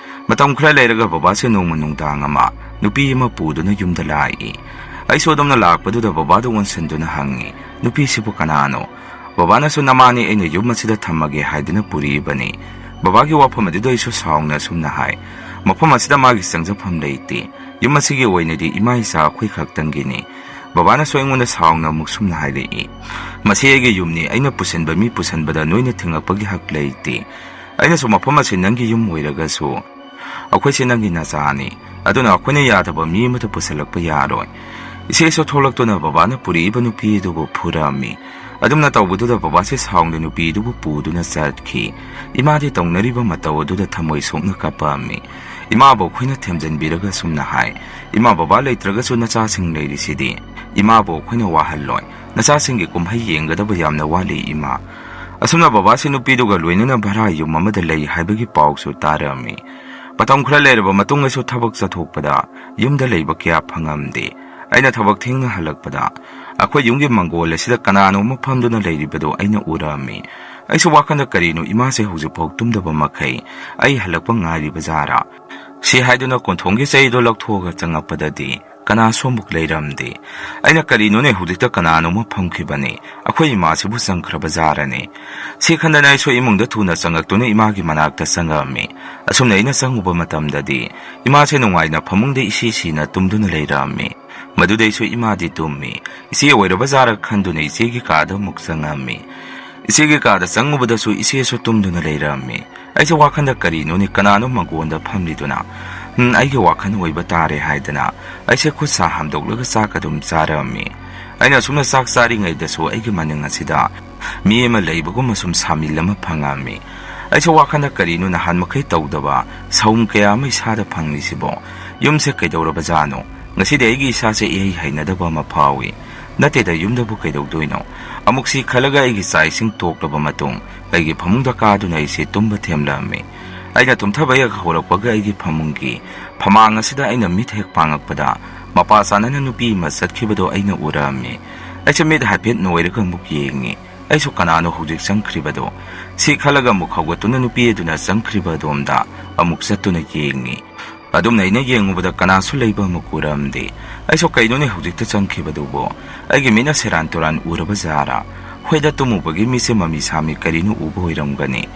ꯃꯇꯝ ꯈꯔ ꯂꯩꯔꯒ ꯕꯕꯥꯁꯦ ꯅꯣꯡꯃ ꯅꯨꯡꯗꯥꯡ ꯑꯃ ꯅꯨꯄꯤ ꯑꯃ ꯄꯨꯗꯨꯅ ꯌꯨꯝꯗ ꯂꯥꯛꯏ꯫ ꯑꯩꯁꯨ ꯑꯗꯨꯝꯅ ꯂꯥꯛꯄꯗꯨꯗ ꯕꯕꯥꯗ ꯑꯣꯟꯁꯤꯟꯗꯨꯅ ꯍꯪꯉꯤ, "ꯅꯨꯄꯤꯁꯤꯕꯨ ꯀꯅꯥꯅꯣ?" ꯕꯕꯥꯅꯁꯨ, "ꯅꯃꯥꯅꯤ, ꯑꯩꯅ ꯌꯨꯝ ꯑꯁꯤꯗ ꯊꯝꯃꯒꯦ ꯍꯥꯏꯗꯨꯅ ꯄꯨꯔꯛꯏꯕꯅꯤ"꯫ ꯕꯕꯥꯒꯤ ꯋꯥꯐꯝ ꯑꯗꯨꯗ ꯑꯩꯁꯨ ꯁꯥꯎꯅ ꯑꯁꯨꯝꯅ ꯍꯥꯏ, "ꯃꯐꯝ ꯑꯁꯤꯗ ꯃꯥꯒꯤ ꯆꯪꯖꯐꯝ ꯂꯩꯇꯦ꯫ ꯌꯨꯝ ꯑꯁꯤꯒꯤ ꯑꯣꯏꯅꯗꯤ ꯏꯃꯥ ꯏꯆꯥ ꯑꯩꯈꯣꯏ ꯈꯛꯇꯪꯒꯤꯅꯤ"꯫ ꯕꯕꯥꯅꯁꯨ ꯑꯩꯉꯣꯟꯗ ꯁꯥꯎꯅ ꯑꯃꯨꯛ ꯁꯨꯝꯅ ꯍꯥꯏꯔꯛꯏ, "ꯃꯁꯤ ꯑꯩꯒꯤ ꯌꯨꯝꯅꯤ, ꯑꯩꯅ ꯄꯨꯁꯤꯟꯕ ꯃꯤ ꯄꯨꯁꯤꯟꯕꯗ ꯅꯣꯏꯅ ꯊꯤꯡꯉꯛꯄꯒꯤ ꯍꯛ ꯂꯩꯇꯦ꯫ ꯑꯩꯅꯁꯨ ꯃꯐꯝ ꯑꯁꯤ ꯅꯪꯒꯤ ꯌꯨꯝ ꯑꯣꯏꯔꯒꯁꯨ "ꯑꯩꯈꯣꯏꯁꯦ ꯅꯪꯒꯤ ꯅꯆꯥꯅꯤ, ꯑꯗꯨꯅ ꯑꯩꯈꯣꯏꯅ ꯌꯥꯗꯕ ꯃꯤ ꯑꯃꯠꯇ ꯄꯨꯁꯜꯂꯛꯄ ꯌꯥꯔꯣꯏ"꯫ ꯏꯆꯦꯁꯨ ꯊꯣꯛꯂꯛꯇꯨꯅ ꯕꯕꯥꯅ ꯄꯨꯔꯛꯏꯕ ꯅꯨꯄꯤ ꯑꯗꯨꯕꯨ ꯐꯨꯔꯝꯃꯤ꯫ ꯑꯗꯨꯝꯅ ꯇꯧꯕꯗꯨꯗ ꯕꯕꯥꯁꯦ ꯁꯥꯎꯅ ꯅꯨꯄꯤꯗꯨꯕꯨ ꯄꯨꯗꯨꯅ ꯆꯠꯈꯤ꯫ ꯏꯃꯥꯗꯤ ꯇꯧꯅꯔꯤꯕ ꯃꯇꯧ ꯑꯗꯨꯗ ꯊꯃꯣꯏ ꯁꯣꯛꯅ ꯀꯞꯄꯝꯃꯤ꯫ ꯏꯃꯥꯕꯨ ꯑꯩꯈꯣꯏꯅ ꯊꯦꯝꯖꯤꯟꯕꯤꯔꯒ ꯑꯁꯨꯝꯅ ꯍꯥꯏ, "ꯏꯃꯥ ꯕꯕꯥ ꯂꯩꯇ꯭ꯔꯒꯁꯨ ꯅꯆꯥꯁꯤꯡ ꯂꯩꯔꯤꯁꯤꯗꯤ꯫ ꯏꯃꯥꯕꯨ ꯑꯩꯈꯣꯏꯅ ꯋꯥꯍꯜꯂꯣꯏ꯫ ꯅꯆꯥꯁꯤꯡꯒꯤ ꯀꯨꯝꯍꯩ ꯌꯦꯡꯒꯗꯕ ꯌꯥꯝꯅ ꯋꯥꯠꯂꯤ, ꯏꯃꯥ"꯫ ꯑꯁꯨꯝꯅ ꯕꯕꯥꯁꯤ ꯅꯨꯄꯤꯗꯨꯒ ꯂꯣꯏꯅꯅ ꯚꯔꯥ ꯌꯨꯝ ꯑꯃꯗ ꯂꯩ ꯍꯥꯏꯕꯒꯤ ꯄꯥꯎꯁꯨ ꯇꯥꯔꯝꯃꯤ꯫ ꯃꯇꯝ ꯈꯔ ꯂꯩꯔꯕ ꯃꯇꯨꯡꯗꯁꯨ ꯊꯕꯛ ꯆꯠꯊꯣꯛꯄꯗ ꯌꯨꯝꯗ ꯂꯩꯕ ꯀꯌꯥ ꯐꯪꯉꯝꯗꯦ꯫ ꯑꯩꯅ ꯊꯕꯛ ꯊꯦꯡꯅ ꯍꯜꯂꯛꯄꯗ ꯑꯩꯈꯣꯏ ꯌꯨꯝꯒꯤ ꯃꯪꯒꯣꯜ ꯑꯁꯤꯗ ꯀꯅꯥꯅꯣꯝꯃ ꯐꯝꯗꯨꯅ ꯂꯩꯔꯤꯕꯗꯨ ꯑꯩꯅ ꯎꯔꯝꯃꯤ꯫ ꯑꯩꯁꯨ ꯋꯥꯈꯜꯗ, "ꯀꯔꯤꯅꯣ ꯏꯃꯥꯁꯦ ꯍꯧꯖꯤꯛꯐꯥꯎ ꯇꯨꯝꯗꯕ ꯃꯈꯩ ꯑꯩ ꯍꯜꯂꯛꯄ ꯉꯥꯏꯔꯤꯕ ꯖꯥꯔꯥ?" ꯁꯤ ꯍꯥꯏꯗꯨꯅ ꯀꯣꯟꯊꯣꯡꯒꯤ ꯆꯩꯗꯣ ꯂꯧꯊꯣꯛꯑꯒ ꯆꯪꯉꯛꯄꯗꯗꯤ ꯀꯅꯥꯁꯨ ꯑꯃꯨꯛ ꯂꯩꯔꯝꯗꯦ꯫ ꯑꯩꯅ, "ꯀꯔꯤꯅꯣꯅꯦ, ꯍꯧꯖꯤꯛꯇ ꯀꯅꯥꯅꯣꯝꯃ ꯐꯝꯈꯤꯕꯅꯤ, ꯑꯩꯈꯣꯏ ꯏꯃꯥꯁꯤꯕꯨ ꯆꯪꯈ꯭ꯔꯕ ꯖꯥꯔꯅꯦ?" ꯁꯤ ꯈꯟꯗꯅ ꯑꯩꯁꯨ ꯏꯃꯨꯡꯗ ꯊꯨꯅ ꯆꯪꯉꯛꯇꯨꯅ ꯏꯃꯥꯒꯤ ꯃꯅꯥꯛꯇ ꯆꯪꯉꯛꯑꯝꯃꯤ꯫ ꯑꯁꯨꯝꯅ ꯑꯩꯅ ꯆꯪꯉꯨꯕ ꯃꯇꯝꯗꯗꯤ ꯏꯃꯥꯁꯦ ꯅꯨꯡꯉꯥꯏꯅ ꯐꯃꯨꯡꯗ ꯏꯁꯤ ꯁꯤꯅ ꯇꯨꯝꯗꯨꯅ ꯂꯩꯔꯝꯃꯤ꯫ ꯃꯗꯨꯗꯩꯁꯨ ꯏꯃꯥꯗꯤ ꯇꯨꯝꯃꯤ꯫ ꯏꯆꯦ ꯑꯣꯏꯔꯕ ꯖꯥꯔ ꯈꯟꯗꯨꯅ ꯏꯆꯦꯒꯤ ꯀꯥꯗ ꯑꯃꯨꯛ ꯆꯪꯉꯝꯃꯤ꯫ ꯏꯆꯦꯒꯤ ꯀꯥꯗ ꯆꯪꯉꯨꯕꯗꯁꯨ ꯏꯆꯦꯁꯨ ꯇꯨꯝꯗꯨꯅ ꯂꯩꯔꯝꯃꯤ꯫ ꯑꯩꯁꯦ ꯋꯥꯈꯜꯗ, "ꯀꯔꯤꯅꯣꯅꯦ, ꯀꯅꯥꯅꯣ ꯃꯪꯒꯣꯟꯗ ꯐꯝꯂꯤꯗꯨꯅ? ꯎꯝ, ꯑꯩꯒꯤ ꯋꯥꯈꯜ ꯑꯣꯏꯕ ꯇꯥꯔꯦ" ꯍꯥꯏꯗꯅ ꯑꯩꯁꯦ ꯈꯨꯠ ꯁꯥ ꯍꯥꯝꯗꯣꯛꯂꯒ ꯆꯥꯛ ꯑꯗꯨꯝ ꯆꯥꯔꯝꯃꯤ꯫ ꯑꯩꯅ ꯑꯁꯨꯝꯅ ꯆꯥꯛ ꯆꯥꯔꯤꯉꯩꯗꯁꯨ ꯑꯩꯒꯤ ꯃꯅꯤꯡ ꯑꯁꯤꯗ ꯃꯤ ꯑꯃ ꯂꯩꯕꯒꯨꯝꯕ ꯁꯨꯝ ꯁꯥꯃꯤꯜ ꯑꯃ ꯐꯪꯉꯝꯃꯤ꯫ ꯑꯩꯁꯨ ꯋꯥꯈꯜꯗ, "ꯀꯔꯤꯅꯣ ꯅꯍꯥꯟ ꯃꯈꯩ ꯇꯧꯗꯕ ꯁꯥꯎꯝ ꯀꯌꯥ ꯑꯃ ꯏꯁꯥꯗ ꯐꯪꯂꯤꯁꯤꯕꯣ? ꯌꯨꯝꯁꯦ ꯀꯩꯗꯧꯔꯕꯖꯥꯠꯅꯣ? ꯉꯁꯤꯗꯤ ꯑꯩꯒꯤ ꯏꯁꯥꯁꯦ ꯏꯍꯩ ꯍꯩꯅꯗꯕ ꯑꯃ ꯐꯥꯎꯏ꯫ ꯅꯠꯇꯦꯗ, ꯌꯨꯝꯗꯕꯨ ꯀꯩꯗꯧꯗꯣꯏꯅꯣ?" ꯑꯃꯨꯛ ꯁꯤ ꯈꯜꯂꯒ ꯑꯩꯒꯤ ꯆꯥꯛ ꯏꯁꯤꯡ ꯇꯣꯛꯂꯕ ꯃꯇꯨꯡ ꯑꯩꯒꯤ ꯐꯃꯨꯡꯗ ꯀꯥꯗꯨꯅ ꯑꯩꯁꯦ ꯇꯨꯝꯕ ꯊꯦꯝꯂꯝꯃꯤ꯫ ꯑꯩꯅ ꯇꯨꯝꯊꯕ ꯍꯦꯛ ꯍꯧꯔꯛꯄꯒ ꯑꯩꯒꯤ ꯐꯃꯨꯡꯒꯤ ꯐꯃꯥꯡ ꯑꯁꯤꯗ ꯑꯩꯅ ꯃꯤꯠ ꯍꯦꯛ ꯄꯥꯡꯉꯛꯄꯗ ꯃꯄꯥ ꯆꯥꯅꯅ ꯅꯨꯄꯤ ꯑꯃ ꯆꯠꯈꯤꯕꯗꯣ ꯑꯩꯅ ꯎꯔꯝꯃꯤ꯫ ꯑꯩꯁꯦ ꯃꯤꯠ ꯍꯥꯏꯐꯦꯠ ꯅꯣꯏꯔꯒ ꯑꯃꯨꯛ ꯌꯦꯡꯉꯤ꯫ ꯑꯩꯁꯨ ꯀꯅꯥꯅꯣ ꯍꯧꯖꯤꯛ ꯆꯪꯈ꯭ꯔꯤꯕꯗꯣ? ꯁꯤ ꯈꯜꯂꯒ ꯑꯃꯨꯛ ꯍꯧꯒꯠꯇꯨꯅ ꯅꯨꯄꯤ ꯑꯗꯨꯅ ꯆꯪꯈ꯭ꯔꯤꯕ ꯑꯗꯣꯝꯗ ꯑꯃꯨꯛ ꯆꯠꯇꯨꯅ ꯌꯦꯡꯉꯤ꯫ ꯑꯗꯨꯝꯅ ꯑꯩꯅ ꯌꯦꯡꯉꯨꯕꯗ ꯀꯅꯥꯁꯨ ꯂꯩꯕ ꯑꯃꯨꯛ ꯎꯔꯝꯗꯦ꯫ ꯑꯩꯁꯨ, "ꯀꯩꯅꯣꯅꯦ ꯍꯧꯖꯤꯛꯇ ꯆꯪꯈꯤꯕꯗꯨꯕꯨ? ꯑꯩꯒꯤ ꯃꯤꯠꯅ ꯁꯦꯔꯥꯟ ꯇꯨꯔꯥꯟ ꯎꯔꯕ ꯖꯥꯔꯥ?" ꯍꯣꯏꯗ, ꯇꯨꯝꯃꯨꯕꯒꯤ ꯃꯤꯠꯁꯦ ꯃꯃꯤ ꯁꯥꯃꯤ ꯀꯔꯤꯅꯣ ꯎꯕ ꯑꯣꯏꯔꯝꯒꯅꯤ꯫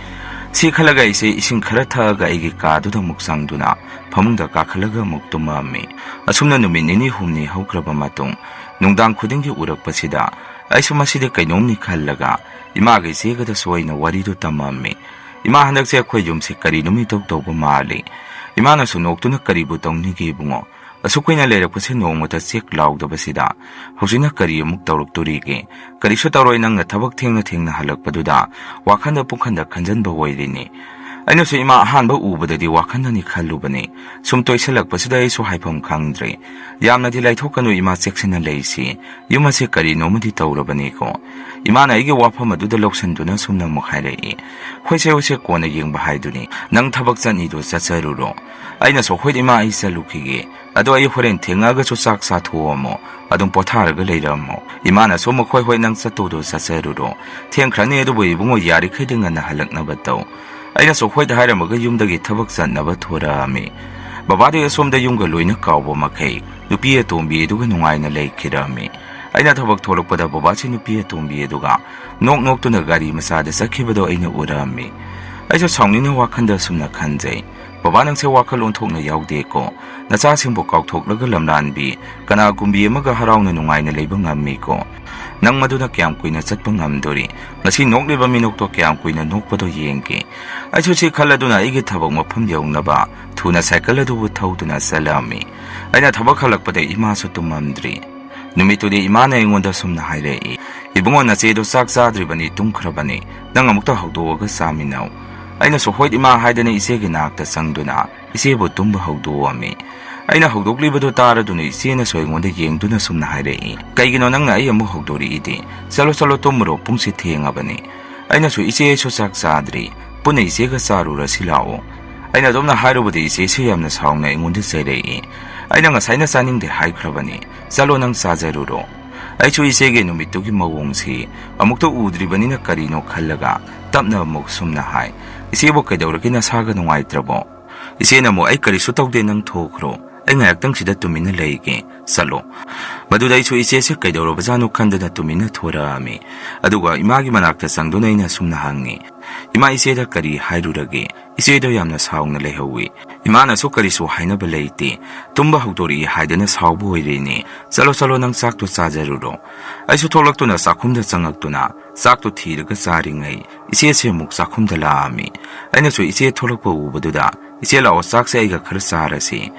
ꯁꯤ ꯈꯜꯂꯒ ꯑꯩꯁꯦ ꯏꯁꯤꯡ ꯈꯔ ꯊꯛꯑꯒ ꯑꯩꯒꯤ ꯀꯥꯗꯨꯗ ꯑꯃꯨꯛ ꯆꯪꯗꯨꯅ ꯐꯃꯨꯡꯗ ꯀꯥꯈꯠꯂꯒ ꯑꯃꯨꯛ ꯇꯨꯝꯃꯝꯃꯤ꯫ ꯑꯁꯨꯝꯅ ꯅꯨꯃꯤꯠ ꯅꯤꯅꯤ ꯍꯨꯝꯅꯤ ꯍꯧꯈ꯭ꯔꯕ ꯃꯇꯨꯡ ꯅꯨꯡꯗꯥꯡ ꯈꯨꯗꯤꯡꯒꯤ ꯎꯔꯛꯄꯁꯤꯗ ꯑꯩꯁꯨ ꯃꯁꯤꯗꯤ ꯀꯩꯅꯣꯝꯅꯤ ꯈꯜꯂꯒ ꯏꯃꯥꯒ ꯏꯆꯦꯒꯗꯁꯨ ꯑꯩꯅ ꯋꯥꯔꯤꯗꯨ ꯇꯝꯃꯝꯃꯤ꯫ "ꯏꯃꯥ, ꯍꯟꯗꯛꯁꯦ ꯑꯩꯈꯣꯏ ꯌꯨꯝꯁꯤ ꯀꯔꯤꯅꯣꯝ ꯏꯇꯧ ꯇꯧꯕ ꯃꯥꯜꯂꯤ꯫ ꯏꯃꯥꯅꯁꯨ ꯅꯣꯛꯇꯨꯅ, "ꯀꯔꯤꯕꯨ ꯇꯧꯅꯤꯒꯦ ꯏꯕꯨꯡꯉꯣ? ꯑꯁꯨꯛ ꯀꯨꯏꯅ ꯂꯩꯔꯛꯄꯁꯦ ꯅꯣꯡꯃꯇ ꯆꯦꯛ ꯂꯥꯎꯗꯕꯁꯤꯗ ꯍꯧꯖꯤꯛꯅ ꯀꯔꯤ ꯑꯃꯨꯛ ꯇꯧꯔꯛꯇꯣꯔꯤꯒꯦ? ꯀꯔꯤꯁꯨ ꯇꯧꯔꯣꯏ, ꯅꯪꯅ ꯊꯕꯛ ꯊꯦꯡꯅ ꯊꯦꯡꯅ ꯍꯜꯂꯛꯄꯗꯨꯗ ꯋꯥꯈꯜꯗ ꯄꯨꯡꯈꯟꯗ ꯈꯟꯖꯟꯕ ꯑꯣꯏꯔꯤꯅꯤ꯫ ꯑꯩꯅꯁꯨ ꯏꯃꯥ ꯑꯍꯥꯟꯕ ꯎꯕꯗꯗꯤ ꯋꯥꯈꯜꯗꯅꯤ ꯈꯜꯂꯨꯕꯅꯤ꯫ ꯁꯨꯝ ꯇꯣꯏꯁꯜꯂꯛꯄꯁꯤꯗ ꯑꯩꯁꯨ ꯍꯥꯏꯐꯝ ꯈꯪꯗ꯭ꯔꯦ꯫ ꯌꯥꯝꯅꯗꯤ ꯂꯥꯏꯊꯣꯛꯀꯅꯨ ꯏꯃꯥ, ꯆꯦꯛꯁꯤꯟꯅ ꯂꯩꯁꯤ꯫ ꯌꯨꯝ ꯑꯁꯤ ꯀꯔꯤꯅꯣꯃꯗꯤ ꯇꯧꯔꯕꯅꯤꯀꯣ?" ꯏꯃꯥꯅ ꯑꯩꯒꯤ ꯋꯥꯐꯝ ꯑꯗꯨꯗ ꯂꯧꯁꯤꯟꯗꯨꯅ ꯁꯨꯝꯅ ꯑꯃꯨꯛ ꯍꯥꯏꯔꯛꯏ, "ꯍꯣꯏꯁꯦ, ꯍꯣꯏꯁꯦ, ꯀꯣꯟꯅ ꯌꯦꯡꯕ ꯍꯥꯏꯗꯨꯅꯤ꯫ ꯅꯪ ꯊꯕꯛ ꯆꯠꯅꯤꯗꯣ ꯆꯠꯆꯔꯨꯔꯣ꯫" ꯑꯩꯅꯁꯨ, "ꯍꯣꯏ ꯏꯃꯥ, ꯑꯩ ꯆꯠꯂꯨꯈꯤꯒꯦ꯫ ꯑꯗꯣ ꯑꯩ ꯍꯣꯔꯦꯟ ꯊꯦꯡꯉꯛꯑꯒꯁꯨ ꯆꯥꯛ ꯆꯥꯊꯣꯛꯑꯝꯃꯣ꯫ ꯑꯗꯨꯝ ꯄꯣꯊꯥꯔꯒ ꯂꯩꯔꯝꯃꯣ꯫" ꯏꯃꯥꯅꯁꯨ ꯑꯃꯨꯛ, "ꯍꯣꯏ, ꯍꯣꯏ, ꯅꯪ ꯆꯠꯇꯧꯗꯣ ꯆꯠꯆꯔꯨꯔꯣ꯫ ꯊꯦꯡꯈ꯭ꯔꯅꯤ, ꯑꯗꯨꯕꯨ ꯏꯕꯨꯡꯉꯣ, ꯌꯥꯔꯤꯈꯩꯗꯤ ꯉꯟꯅ ꯍꯜꯂꯛꯅꯕ ꯇꯧ꯫" ꯑꯩꯅꯁꯨ ꯍꯣꯏ ꯍꯥꯏꯔꯝꯃꯒ ꯌꯨꯝꯗꯒꯤ ꯊꯕꯛ ꯆꯠꯅꯕ ꯊꯣꯔꯛꯑꯝꯃꯤ꯫ ꯕꯕꯥꯗꯤ ꯑꯁꯣꯝꯗ ꯌꯨꯝꯒ ꯂꯣꯏꯅ ꯀꯥꯎꯕ ꯃꯈꯩ ꯅꯨꯄꯤ ꯑꯇꯣꯝꯕꯤ ꯑꯗꯨꯒ ꯅꯨꯡꯉꯥꯏꯅ ꯂꯩꯈꯤꯔꯝꯃꯤ꯫ ꯑꯩꯅ ꯊꯕꯛ ꯊꯣꯛꯂꯛꯄꯗ ꯕꯕꯥꯁꯤ ꯅꯨꯄꯤ ꯑꯇꯣꯝꯕꯤ ꯑꯗꯨꯒ ꯅꯣꯛ ꯅꯣꯛꯇꯨꯅ ꯒꯥꯔꯤ ꯃꯆꯥꯗ ꯆꯠꯈꯤꯕꯗꯣ ꯑꯩꯅ ꯎꯔꯝꯃꯤ꯫ ꯑꯩꯁꯨ ꯁꯥꯎꯅꯤꯡꯅ ꯋꯥꯈꯜꯗ ꯑꯁꯨꯝꯅ ꯈꯟꯖꯩ, "ꯕꯕꯥ, ꯅꯪꯁꯦ ꯋꯥꯈꯜ ꯑꯣꯟꯊꯣꯛꯅ ꯌꯥꯎꯗꯦꯀꯣ꯫ ꯅꯆꯥꯁꯤꯡꯕꯨ ꯀꯥꯎꯊꯣꯛꯂꯒ ꯂꯝꯂꯥꯟꯕꯤ ꯀꯅꯥꯒꯨꯝꯕꯤ ꯑꯃꯒ ꯍꯔꯥꯎꯅ ꯅꯨꯡꯉꯥꯏꯅ ꯂꯩꯕ ꯉꯝꯃꯤꯀꯣ? ꯅꯪ ꯃꯗꯨꯅ ꯀꯌꯥꯝ ꯀꯨꯏꯅ ꯆꯠꯄ ꯉꯝꯗꯣꯔꯤ? ꯉꯁꯤ ꯅꯣꯛꯂꯤꯕ ꯃꯤꯅꯣꯛꯇꯣ ꯀꯌꯥꯝ ꯀꯨꯏꯅ ꯅꯣꯛꯄꯗꯣ ꯌꯦꯡꯒꯦ?" ꯑꯩꯁꯨ ꯁꯤ ꯈꯜꯂꯗꯨꯅ ꯑꯩꯒꯤ ꯊꯕꯛ ꯃꯐꯝ ꯌꯧꯅꯕ ꯊꯨꯅ ꯁꯥꯏꯀꯜ ꯑꯗꯨꯕꯨ ꯊꯧꯗꯨꯅ ꯆꯠꯂꯝꯃꯤ꯫ ꯑꯩꯅ ꯊꯕꯛ ꯍꯜꯂꯛꯄꯗ ꯏꯃꯥꯁꯨ ꯇꯨꯝꯃꯝꯗ꯭ꯔꯤ꯫ ꯅꯨꯃꯤꯠꯇꯨꯗꯤ ꯏꯃꯥꯅ ꯑꯩꯉꯣꯟꯗ ꯁꯨꯝꯅ ꯍꯥꯏꯔꯛꯏ, "ꯏꯕꯨꯡꯉꯣ, ꯅꯆꯦꯗꯣ ꯆꯥꯛ ꯆꯥꯗ꯭ꯔꯤꯕꯅꯤ, ꯇꯨꯝꯈ꯭ꯔꯕꯅꯤ꯫ ꯅꯪ ꯑꯃꯨꯛꯇ ꯍꯧꯗꯣꯛꯑꯒ ꯆꯥꯃꯤꯟꯅꯧ꯫" ꯑꯩꯅꯁꯨ "ꯍꯣꯏ ꯏꯃꯥ" ꯍꯥꯏꯗꯅ ꯏꯆꯦꯒꯤ ꯅꯥꯛꯇ ꯆꯪꯗꯨꯅ ꯏꯆꯦꯕꯨ ꯇꯨꯝꯕ ꯍꯧꯗꯣꯛꯑꯝꯃꯤ꯫ ꯑꯩꯅ ꯍꯧꯗꯣꯛꯂꯤꯕꯗꯨ ꯇꯥꯔꯗꯨꯅ ꯏꯆꯦꯅꯁꯨ ꯑꯩꯉꯣꯟꯗ ꯌꯦꯡꯗꯨꯅ ꯁꯨꯝꯅ ꯍꯥꯏꯔꯛꯏ, "ꯀꯩꯒꯤꯅꯣ ꯅꯪꯅ ꯑꯩ ꯑꯃꯨꯛ ꯍꯧꯗꯣꯔꯛꯏꯗꯤ? ꯆꯠꯂꯣ, ꯆꯠꯂꯣ, ꯇꯨꯝꯃꯨꯔꯣ, ꯄꯨꯡꯁꯤ ꯊꯦꯡꯉꯕꯅꯤ꯫" ꯑꯩꯅꯁꯨ, "ꯏꯆꯦ, ꯑꯩꯁꯨ ꯆꯥꯛ ꯆꯥꯗ꯭ꯔꯤ, ꯄꯨꯟꯅ ꯏꯆꯦꯒ ꯆꯥꯔꯨꯔꯁꯤ ꯂꯥꯛꯑꯣ꯫" ꯑꯩꯅ ꯑꯗꯨꯝꯅ ꯍꯥꯏꯔꯨꯕꯗ ꯏꯆꯦꯁꯨ ꯌꯥꯝꯅ ꯁꯥꯎꯅ ꯑꯩꯉꯣꯟꯗ ꯆꯩꯔꯛꯏ꯫ ꯑꯩꯅ ꯉꯁꯥꯏꯅ ꯆꯥꯅꯤꯡꯗꯦ ꯍꯥꯏꯈ꯭ꯔꯕꯅꯤ, "ꯆꯠꯂꯣ, ꯅꯪ ꯆꯥꯖꯔꯨꯔꯣ꯫" ꯑꯩꯁꯨ ꯏꯆꯦꯒꯤ ꯅꯨꯃꯤꯠꯇꯨꯒꯤ ꯃꯑꯣꯡꯁꯤ ꯑꯃꯨꯛꯇ ꯎꯗ꯭ꯔꯤꯕꯅꯤꯅ ꯀꯔꯤꯅꯣ ꯈꯜꯂꯒ ꯇꯞꯅ ꯑꯃꯨꯛ ꯁꯨꯝꯅ ꯍꯥꯏ, "ꯏꯆꯦꯕꯨ ꯀꯩꯗꯧꯔꯒꯦ, ꯅꯁꯥꯒ ꯅꯨꯡꯉꯥꯏꯇ꯭ꯔꯕꯣ?" ꯏꯆꯦꯅ ꯑꯃꯨꯛ, "ꯑꯩ ꯀꯔꯤꯁꯨ ꯇꯧꯗꯦ, ꯅꯪ ꯊꯣꯛꯈ꯭ꯔꯣ, ꯑꯩ ꯉꯥꯏꯍꯥꯛꯇꯪꯁꯤꯗ ꯇꯨꯃꯤꯟꯅ ꯂꯩꯒꯦ, ꯆꯠꯂꯣ꯫" ꯃꯗꯨꯗ ꯑꯩꯁꯨ ꯏꯆꯦꯁꯦ ꯀꯩꯗꯧꯔꯕꯖꯥꯠꯅꯣ ꯈꯟꯗꯅ ꯇꯨꯃꯤꯟꯅ ꯊꯣꯔꯛꯑꯝꯃꯤ꯫ ꯑꯗꯨꯒ ꯏꯃꯥꯒꯤ ꯃꯅꯥꯛꯇ ꯆꯪꯗꯨꯅ ꯑꯩꯅ ꯁꯨꯝꯅ ꯍꯪꯉꯤ, "ꯏꯃꯥ, ꯏꯆꯦꯗ ꯀꯔꯤ ꯍꯥꯏꯔꯨꯔꯒꯦ? ꯏꯆꯦꯗꯣ ꯌꯥꯝꯅ ꯁꯥꯎꯅ ꯂꯩꯍꯧꯋꯤ꯫ ꯏꯃꯥꯅꯁꯨ ꯀꯔꯤꯁꯨ ꯍꯥꯏꯅꯕ ꯂꯩꯇꯦ, ꯇꯨꯝꯕ ꯍꯧꯗꯣꯔꯛꯏ ꯍꯥꯏꯗꯅ ꯁꯥꯎꯕ ꯑꯣꯏꯔꯦꯅꯦ꯫ ꯆꯠꯂꯣ, ꯆꯠꯂꯣ, ꯅꯪ ꯆꯥꯛꯇꯣ ꯆꯥꯖꯔꯨꯔꯣ꯫" ꯑꯩꯁꯨ ꯊꯣꯛꯂꯛꯇꯨꯅ ꯆꯥꯛꯈꯨꯝꯗ ꯆꯪꯉꯛꯇꯨꯅ ꯆꯥꯛꯇꯣ ꯊꯤꯔꯒ ꯆꯥꯔꯤꯉꯩ ꯏꯆꯦꯁꯦ ꯑꯃꯨꯛ ꯆꯥꯛꯈꯨꯝꯗ ꯂꯥꯛꯑꯝꯃꯤ꯫ ꯑꯩꯅꯁꯨ ꯏꯆꯦ ꯊꯣꯛꯂꯛꯄ ꯎꯕꯗꯨꯗ "ꯏꯆꯦ, ꯂꯥꯛꯑꯣ, ꯆꯥꯛꯁꯦ ꯑꯩꯒ ꯈꯔ ꯆꯥꯔꯁꯤ"꯫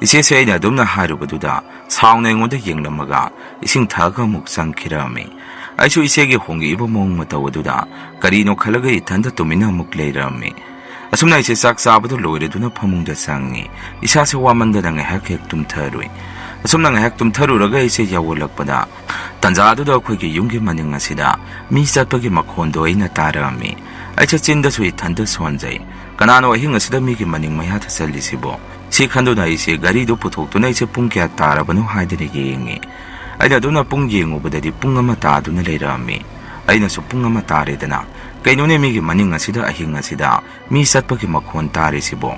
ꯏꯆꯦꯁꯦ ꯑꯩꯅ ꯑꯗꯨꯝꯅ ꯍꯥꯏꯔꯨꯕꯗꯨꯗ ꯁꯥꯎꯅ ꯑꯩꯉꯣꯟꯗ ꯌꯦꯡꯂꯝꯃꯒ ꯏꯁꯤꯡ ꯊꯛꯑꯒ ꯑꯃꯨꯛ ꯆꯪꯈꯤꯔꯝꯃꯤ꯫ ꯑꯩꯁꯨ ꯏꯆꯦꯒꯤ ꯍꯣꯡꯉꯛꯏꯕ ꯃꯑꯣꯡ ꯃꯇꯧ ꯑꯗꯨꯗ ꯀꯔꯤꯅꯣ ꯈꯜꯂꯒ ꯏꯊꯟꯇ ꯇꯨꯃꯤꯟꯅ ꯑꯃꯨꯛ ꯂꯩꯔꯝꯃꯤ꯫ ꯑꯁꯨꯝꯅ ꯑꯩꯁꯦ ꯆꯥꯛ ꯆꯥꯕꯗꯨ ꯂꯣꯏꯔꯗꯨꯅ ꯐꯃꯨꯡꯗ ꯆꯪꯉꯤ꯫ ꯏꯁꯥꯁꯦ ꯋꯥꯃꯟꯗꯅ ꯉꯥꯏꯍꯥꯛ ꯍꯦꯛ ꯇꯨꯝꯊꯔꯨꯏ꯫ ꯑꯁꯨꯝꯅ ꯉꯥꯏꯍꯥꯛ ꯇꯨꯝꯊꯔꯨꯔꯒ ꯑꯩꯁꯦ ꯌꯧꯒꯠꯂꯛꯄꯗ, ꯇꯟꯖꯥꯗꯨꯗ ꯑꯩꯈꯣꯏꯒꯤ ꯌꯨꯝꯒꯤ ꯃꯅꯤꯡ ꯑꯁꯤꯗ ꯃꯤ ꯆꯠꯄꯒꯤ ꯃꯈꯣꯟꯗꯣ ꯑꯩꯅ ꯇꯥꯔꯛꯑꯝꯃꯤ꯫ ꯑꯩꯁꯦ ꯆꯤꯟꯗꯁꯨ ꯏꯊꯟꯇ ꯁꯣꯟꯖꯩ꯫ "ꯀꯅꯥꯅꯣ ꯑꯍꯤꯡ ꯑꯁꯤꯗ ꯃꯤꯒꯤ ꯃꯅꯤꯡ ꯃꯌꯥꯗ ꯆꯠꯂꯤꯁꯤꯕꯣ?" ꯁꯤ ꯈꯟꯗꯨꯅ ꯑꯩꯁꯦ ꯒꯥꯔꯤꯗꯨ ꯄꯨꯊꯣꯛꯇꯨꯅ ꯑꯩꯁꯦ ꯄꯨꯡ ꯀꯌꯥ ꯇꯥꯔꯕꯅꯣ ꯍꯥꯏꯗꯅ ꯌꯦꯡꯉꯤ꯫ ꯑꯩꯅ ꯑꯗꯨꯝꯅ ꯄꯨꯡ ꯌꯦꯡꯉꯨꯕꯗꯗꯤ ꯄꯨꯡ ꯑꯃ ꯇꯥꯗꯨꯅ ꯂꯩꯔꯛꯑꯝꯃꯤ꯫ ꯑꯩꯅꯁꯨ ꯄꯨꯡ ꯑꯃ ꯇꯥꯔꯦꯗꯅ, "ꯀꯩꯅꯣꯅꯦ, ꯃꯤꯒꯤ ꯃꯅꯤꯡ ꯑꯁꯤꯗ ꯑꯍꯤꯡ ꯑꯁꯤꯗ ꯃꯤ ꯆꯠꯄꯒꯤ ꯃꯈꯣꯟ ꯇꯥꯔꯤꯁꯤꯕꯣ?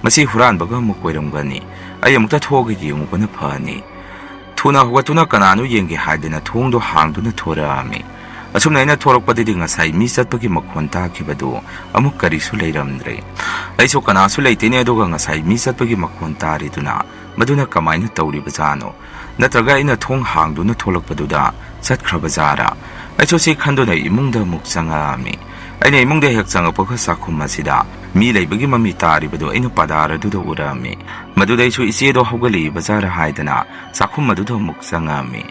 ꯃꯁꯤ ꯍꯨꯔꯥꯟꯕꯒ ꯑꯃꯨꯛ ꯑꯣꯏꯔꯝꯒꯅꯤ꯫ ꯑꯩ ꯑꯃꯨꯛꯇ ꯊꯣꯛꯑꯒ ꯌꯦꯡꯉꯨꯕꯅ ꯐꯅꯤ"꯫ ꯊꯨꯅ ꯍꯧꯒꯠꯇꯨꯅ ꯀꯅꯥꯅꯣ ꯌꯦꯡꯒꯦ ꯍꯥꯏꯗꯅ ꯊꯣꯡꯗꯣ ꯍꯥꯡꯗꯨꯅ ꯊꯣꯔꯛꯑꯝꯃꯤ꯫ ꯑꯁꯨꯝꯅ ꯑꯩꯅ ꯊꯣꯔꯛꯄꯗꯗꯤ ꯉꯁꯥꯏ ꯃꯤ ꯆꯠꯄꯒꯤ ꯃꯈꯣꯟ ꯇꯥꯈꯤꯕꯗꯨ ꯑꯃꯨꯛ ꯀꯔꯤꯁꯨ ꯂꯩꯔꯝꯗ꯭ꯔꯦ꯫ ꯑꯩꯁꯨ ꯀꯅꯥꯁꯨ ꯂꯩꯇꯦꯅꯦ, ꯑꯗꯨꯒ ꯉꯁꯥꯏ ꯃꯤ ꯆꯠꯄꯒꯤ ꯃꯈꯣꯟ ꯇꯥꯔꯤꯗꯨꯅ ꯃꯗꯨꯅ ꯀꯃꯥꯏꯅ ꯇꯧꯔꯤꯕꯖꯥꯠꯅꯣ? ꯅꯠꯇ꯭ꯔꯒ ꯑꯩꯅ ꯊꯣꯡ ꯍꯥꯡꯗꯨꯅ ꯊꯣꯛꯂꯛꯄꯗꯨꯗ ꯆꯠꯈ꯭ꯔꯕ ꯖꯥꯔꯥ? ꯑꯩꯁꯨ ꯁꯤ ꯈꯟꯗꯨꯅ ꯏꯃꯨꯡꯗ ꯑꯃꯨꯛ ꯆꯪꯉꯛꯑꯝꯃꯤ꯫ ꯑꯩꯅ ꯏꯃꯨꯡꯗ ꯍꯦꯛ ꯆꯪꯉꯛꯄꯒ ꯆꯥꯛꯈꯨꯝ ꯑꯁꯤꯗ ꯃꯤ ꯂꯩꯕꯒꯤ ꯃꯃꯤ ꯇꯥꯔꯤꯕꯗꯨ ꯑꯩꯅ ꯄꯥꯗꯥꯔ ꯑꯗꯨꯗ ꯎꯔꯛꯑꯝꯃꯤ꯫ ꯃꯗꯨꯗ ꯑꯩꯁꯨ ꯏꯆꯦꯗꯣ ꯍꯧꯒꯠꯂꯛꯏꯕ ꯖꯥꯔꯥ ꯍꯥꯏꯗꯅ ꯆꯥꯛꯈꯨꯝ ꯑꯗꯨꯗ ꯑꯃꯨꯛ ꯆꯪꯉꯛꯑꯝꯃꯤ꯫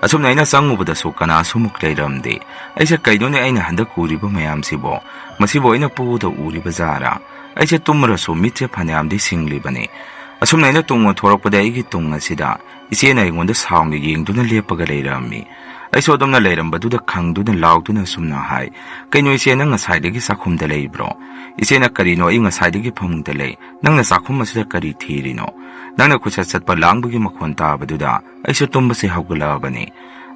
ꯑꯁꯨꯝꯅ ꯑꯩꯅ ꯆꯪꯉꯨꯕꯗꯁꯨ ꯀꯅꯥꯁꯨ ꯑꯃꯨꯛ ꯂꯩꯔꯝꯗꯦ꯫ ꯑꯩꯁꯦ ꯀꯩꯅꯣꯅꯦ ꯑꯩꯅ ꯍꯟꯗꯛ ꯎꯔꯤꯕ ꯃꯌꯥꯝꯁꯤꯕꯣ? ꯃꯁꯤꯕꯨ ꯑꯩꯅ ꯄꯨꯗ ꯎꯔꯤꯕ ꯖꯥꯔꯥ? ꯑꯩꯁꯦ ꯇꯨꯝꯃꯔꯁꯨ ꯃꯤꯠꯁꯦ ꯐꯅꯌꯥꯝꯗꯤ ꯁꯤꯡꯂꯤꯕꯅꯤ꯫ ꯑꯁꯨꯝꯅ ꯑꯩꯅ ꯇꯨꯡ ꯑꯣꯟꯊꯣꯔꯛꯄꯗ ꯑꯩꯒꯤ ꯇꯨꯡ ꯑꯁꯤꯗ ꯏꯆꯦꯅ ꯑꯩꯉꯣꯟꯗ ꯁꯥꯎꯅ ꯌꯦꯡꯗꯨꯅ ꯂꯦꯞꯄꯒ ꯂꯩꯔꯝꯃꯤ꯫ ꯑꯩꯁꯨ ꯑꯗꯨꯝꯅ ꯂꯩꯔꯝꯕꯗꯨꯗ ꯈꯪꯗꯨꯅ ꯂꯥꯎꯗꯨꯅ ꯑꯁꯨꯝꯅ ꯍꯥꯏ, "ꯀꯩꯅꯣ ꯏꯆꯦ, ꯅꯪ ꯉꯁꯥꯏꯗꯒꯤ ꯆꯥꯛꯈꯨꯝꯗ ꯂꯩꯕ꯭ꯔꯣ?" "ꯏꯆꯦꯅ ꯀꯔꯤꯅꯣ, ꯑꯩ ꯉꯁꯥꯏꯗꯒꯤ ꯐꯃꯨꯡꯗ ꯂꯩ꯫ ꯅꯪꯅ ꯆꯥꯛꯈꯨꯝ ꯑꯁꯤꯗ ꯀꯔꯤ ꯊꯤꯔꯤꯅꯣ?" "ꯅꯪꯅ ꯀꯣꯏꯆꯠ ꯆꯠꯄ ꯂꯥꯡꯕꯒꯤ ꯃꯈꯣꯟ ꯇꯥꯕꯗꯨꯗ ꯑꯩꯁꯨ ꯇꯨꯝꯕꯁꯦ ꯍꯧꯒꯠꯂꯛꯑꯕꯅꯤ"꯫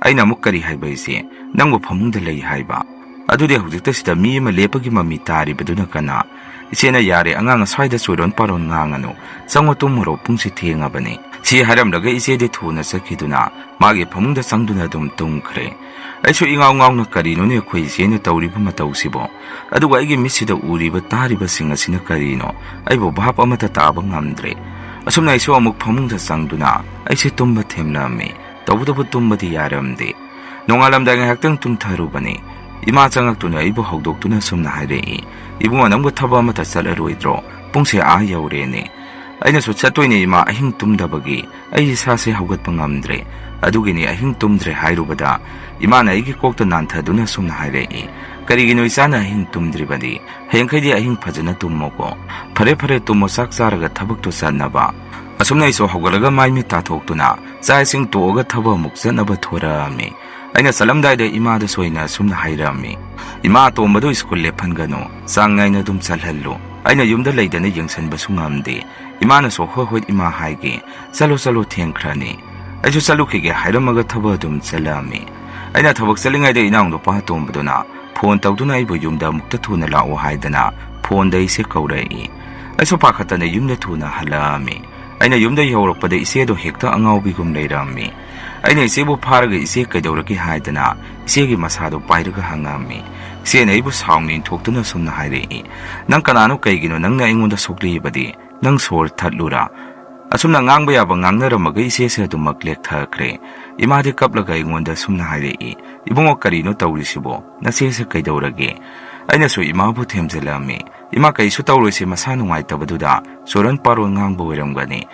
ꯑꯩꯅ ꯑꯃꯨꯛ ꯀꯔꯤ ꯍꯥꯏꯕ ꯏꯆꯦ? "ꯅꯪꯕꯨ ꯐꯃꯨꯡꯗ ꯂꯩ ꯍꯥꯏꯕ? ꯑꯗꯨꯗꯤ ꯍꯧꯖꯤꯛꯇ ꯁꯤꯗ ꯃꯤ ꯑꯃ ꯂꯦꯞꯄꯒꯤ ꯃꯃꯤ ꯇꯥꯔꯤꯕꯗꯨꯅ ꯀꯅꯥ?" "ꯏꯆꯦꯅ ꯌꯥꯔꯦ, ꯑꯉꯥꯡ ꯑꯁ꯭ꯋꯥꯏꯗ ꯆꯣꯏꯔꯣꯟ ꯄꯥꯔꯣꯟ ꯉꯥꯡꯉꯅꯨ꯫ ꯆꯪꯉꯣ ꯇꯨꯝꯃꯨꯔꯣ, ꯄꯨꯡꯁꯤ ꯊꯦꯡꯉꯕꯅꯤ"꯫ ꯁꯤ ꯍꯥꯏꯔꯝꯂꯒ ꯏꯆꯦꯗꯤ ꯊꯨꯅ ꯆꯠꯈꯤꯗꯨꯅ ꯃꯥꯒꯤ ꯐꯃꯨꯡꯗ ꯆꯪꯗꯨꯅ ꯑꯗꯨꯝ ꯇꯨꯝꯈ꯭ꯔꯦ꯫ ꯑꯩꯁꯨ ꯏꯉꯥꯎ ꯉꯥꯎꯅ ꯀꯔꯤꯅꯣꯅꯦ ꯑꯩꯈꯣꯏ ꯏꯆꯦꯅ ꯇꯧꯔꯤꯕ ꯃꯇꯧꯁꯤꯕꯣ? ꯑꯗꯨꯒ ꯑꯩꯒꯤ ꯃꯤꯠꯁꯤꯗ ꯎꯔꯤꯕ ꯇꯥꯔꯤꯕꯁꯤꯡ ꯑꯁꯤꯅ ꯀꯔꯤꯅꯣ? ꯑꯩꯕꯨ ꯚꯥꯞ ꯑꯃꯠꯇ ꯇꯥꯕ ꯉꯝꯗ꯭ꯔꯦ꯫ ꯑꯁꯨꯝꯅ ꯑꯩꯁꯨ ꯑꯃꯨꯛ ꯐꯃꯨꯡꯗ ꯆꯪꯗꯨꯅ ꯑꯩꯁꯦ ꯇꯨꯝꯕ ꯊꯦꯝꯂꯝꯃꯤ꯫ ꯇꯧꯕꯇꯕꯨ ꯇꯨꯝꯕꯗꯤ ꯌꯥꯔꯝꯗꯦ꯫ ꯅꯣꯡꯉꯥꯜꯂꯝꯗꯥꯏ ꯉꯥꯏꯍꯥꯛꯇꯪ ꯇꯨꯝꯊꯔꯨꯕꯅꯤ꯫ ꯏꯃꯥ ꯆꯪꯉꯛꯇꯨꯅ ꯑꯩꯕꯨ ꯍꯧꯗꯣꯛꯇꯨꯅ ꯑꯁꯨꯝꯅ ꯍꯥꯏꯔꯛꯏ, "ꯏꯕꯨꯡꯉꯣ, ꯅꯪꯕꯨ ꯊꯕꯛ ꯑꯃꯠꯇ ꯆꯠꯂꯔꯣꯏꯗ꯭ꯔꯣ? ꯄꯨꯡꯁꯦ ꯑꯥ ꯌꯧꯔꯦꯅꯦ꯫ ꯑꯩꯅꯁꯨ ꯆꯠꯇꯣꯏꯅꯦ ꯏꯃꯥ, ꯑꯍꯤꯡ ꯇꯨꯝꯗꯕꯒꯤ ꯑꯩ ꯏꯁꯥꯁꯦ ꯍꯧꯒꯠꯄ ꯉꯝꯗ꯭ꯔꯦ, ꯑꯗꯨꯒꯤꯅꯤ ꯑꯍꯤꯡ ꯇꯨꯝꯗ꯭ꯔꯦ ꯍꯥꯏꯔꯨꯕꯗ ꯏꯃꯥꯅ ꯑꯩꯒꯤ ꯀꯣꯛꯇ ꯅꯥꯟꯊꯗꯨꯅ ꯑꯁꯨꯝꯅ ꯍꯥꯏꯔꯛꯏ, "ꯀꯔꯤꯒꯤꯅꯣ ꯏꯆꯥꯅ ꯑꯍꯤꯡ ꯇꯨꯝꯗ꯭ꯔꯤꯕꯗꯤ? ꯍꯌꯦꯡꯈꯩꯗꯤ ꯑꯍꯤꯡ ꯐꯖꯅ ꯇꯨꯝꯃꯣꯀꯣ꯫ ꯐꯔꯦ ꯐꯔꯦ, ꯇꯨꯝꯃꯣ, ꯆꯥꯛ ꯆꯥꯔꯒ ꯊꯕꯛꯇꯣ ꯆꯠꯅꯕ"꯫ ꯑꯁꯨꯝꯅ ꯑꯩꯁꯨ ꯍꯧꯒꯠꯂꯒ ꯃꯥꯏ ꯃꯤꯠ ꯇꯥꯊꯣꯛꯇꯨꯅ ꯆꯥꯛ ꯏꯁꯤꯡ ꯇꯣꯛꯑꯒ ꯊꯕꯛ ꯑꯃꯨꯛ ꯆꯠꯅꯕ ꯊꯣꯔꯛꯑꯝꯃꯤ꯫ ꯑꯩꯅ ꯆꯠꯂꯝꯗꯥꯏꯗ ꯏꯃꯥꯗꯁꯨ ꯑꯩꯅ ꯑꯁꯨꯝꯅ ꯍꯥꯏꯔꯝꯃꯤ, "ꯏꯃꯥ ꯑꯇꯣꯝꯕꯗꯣ ꯁ꯭ꯀꯨꯜ ꯂꯦꯞꯍꯟꯒꯅꯨ, ꯆꯥꯡ ꯅꯥꯏꯅ ꯑꯗꯨꯝ ꯆꯠꯍꯜꯂꯨ꯫ ꯑꯩꯅ ꯌꯨꯝꯗ ꯂꯩꯗꯅ ꯌꯦꯡꯁꯤꯟꯕꯁꯨ ꯉꯝꯗꯦ"꯫ ꯏꯃꯥꯅꯁꯨ "ꯍꯣꯏ ꯍꯣꯏ ꯏꯃꯥ" ꯍꯥꯏꯒꯤ꯫ "ꯆꯠꯂꯣ ꯆꯠꯂꯣ, ꯊꯦꯡꯈ꯭ꯔꯅꯤ"꯫ ꯑꯩꯁꯨ ꯆꯠꯂꯨꯈꯤꯒꯦ ꯍꯥꯏꯔꯝꯃꯒ ꯊꯕꯛ ꯑꯗꯨꯝ ꯆꯠꯂꯝꯃꯤ꯫ ꯑꯩꯅ ꯊꯕꯛ ꯆꯠꯂꯤꯉꯩꯗ ꯏꯅꯥꯎꯅꯨꯄꯥ ꯑꯇꯣꯝꯕꯗꯨꯅ ꯐꯣꯟ ꯇꯧꯗꯨꯅ ꯑꯩꯕꯨ ꯌꯨꯝꯗ ꯑꯃꯨꯛꯇ ꯊꯨꯅ ꯂꯥꯛꯑꯣ ꯍꯥꯏꯗꯅ ꯐꯣꯟꯗ ꯑꯩꯁꯦ ꯀꯧꯔꯛꯏ꯫ ꯑꯩꯁꯨ ꯄꯥꯈꯠꯇꯅ ꯌꯨꯝꯗ ꯊꯨꯅ ꯍꯜꯂꯛꯑꯝꯃꯤ꯫ ꯑꯩꯅ ꯌꯨꯝꯗ ꯌꯧꯔꯛꯄꯗ ꯏꯆꯦꯗꯣ ꯍꯦꯛꯇ ꯑꯉꯥꯎꯕꯤꯒꯨꯝ ꯂꯩꯔꯝꯃꯤ꯫ ꯑꯩꯅ ꯏꯆꯦꯕꯨ ꯐꯥꯔꯒ "ꯏꯆꯦ, ꯀꯩꯗꯧꯔꯒꯦ?" ꯍꯥꯏꯗꯅ ꯏꯆꯦꯒꯤ ꯃꯁꯥꯗꯣ ꯄꯥꯏꯔꯒ ꯍꯪꯉꯝꯃꯤ꯫ ꯏꯆꯦꯅ ꯑꯩꯕꯨ ꯁꯥꯎꯅ ꯏꯟꯊꯣꯛꯇꯨꯅ ꯁꯨꯝꯅ ꯍꯥꯏꯔꯛꯏ, "ꯅꯪ ꯀꯅꯥꯅꯣ? ꯀꯩꯒꯤꯅꯣ ꯅꯪꯅ ꯑꯩꯉꯣꯟꯗ ꯁꯣꯛꯂꯤꯕꯗꯤ? ꯅꯪ ꯁꯣꯔ ꯊꯠꯂꯨꯔꯥ?" ꯑꯁꯨꯝꯅ ꯉꯥꯡꯕ ꯌꯥꯕ ꯉꯥꯡꯅꯔꯝꯃꯒ ꯏꯆꯦꯁꯦ ꯑꯗꯨꯃꯛ ꯂꯦꯛꯊꯈ꯭ꯔꯦ꯫ ꯏꯃꯥꯗꯤ ꯀꯞꯂꯒ ꯑꯩꯉꯣꯟꯗ ꯁꯨꯝꯅ ꯍꯥꯏꯔꯛꯏ, "ꯏꯕꯨꯡꯉꯣ, ꯀꯔꯤꯅꯣ ꯇꯧꯔꯤꯁꯤꯕꯣ? ꯅꯆꯦꯁꯦ ꯀꯩꯗꯧꯔꯒꯦ?" ꯑꯩꯅꯁꯨ ꯏꯃꯥꯕꯨ ꯊꯦꯝꯖꯤꯜꯂꯝꯃꯤ꯫ "ꯏꯃꯥ, ꯀꯩꯁꯨ ꯇꯧꯔꯣꯏꯁꯦ, ꯃꯁꯥ ꯅꯨꯡꯉꯥꯏꯇꯕꯗꯨꯗ ꯆꯨꯔꯟ ꯄꯥꯔꯣꯟ ꯉꯥꯡꯕ ꯑꯣꯏꯔꯝꯒꯅꯤ꯫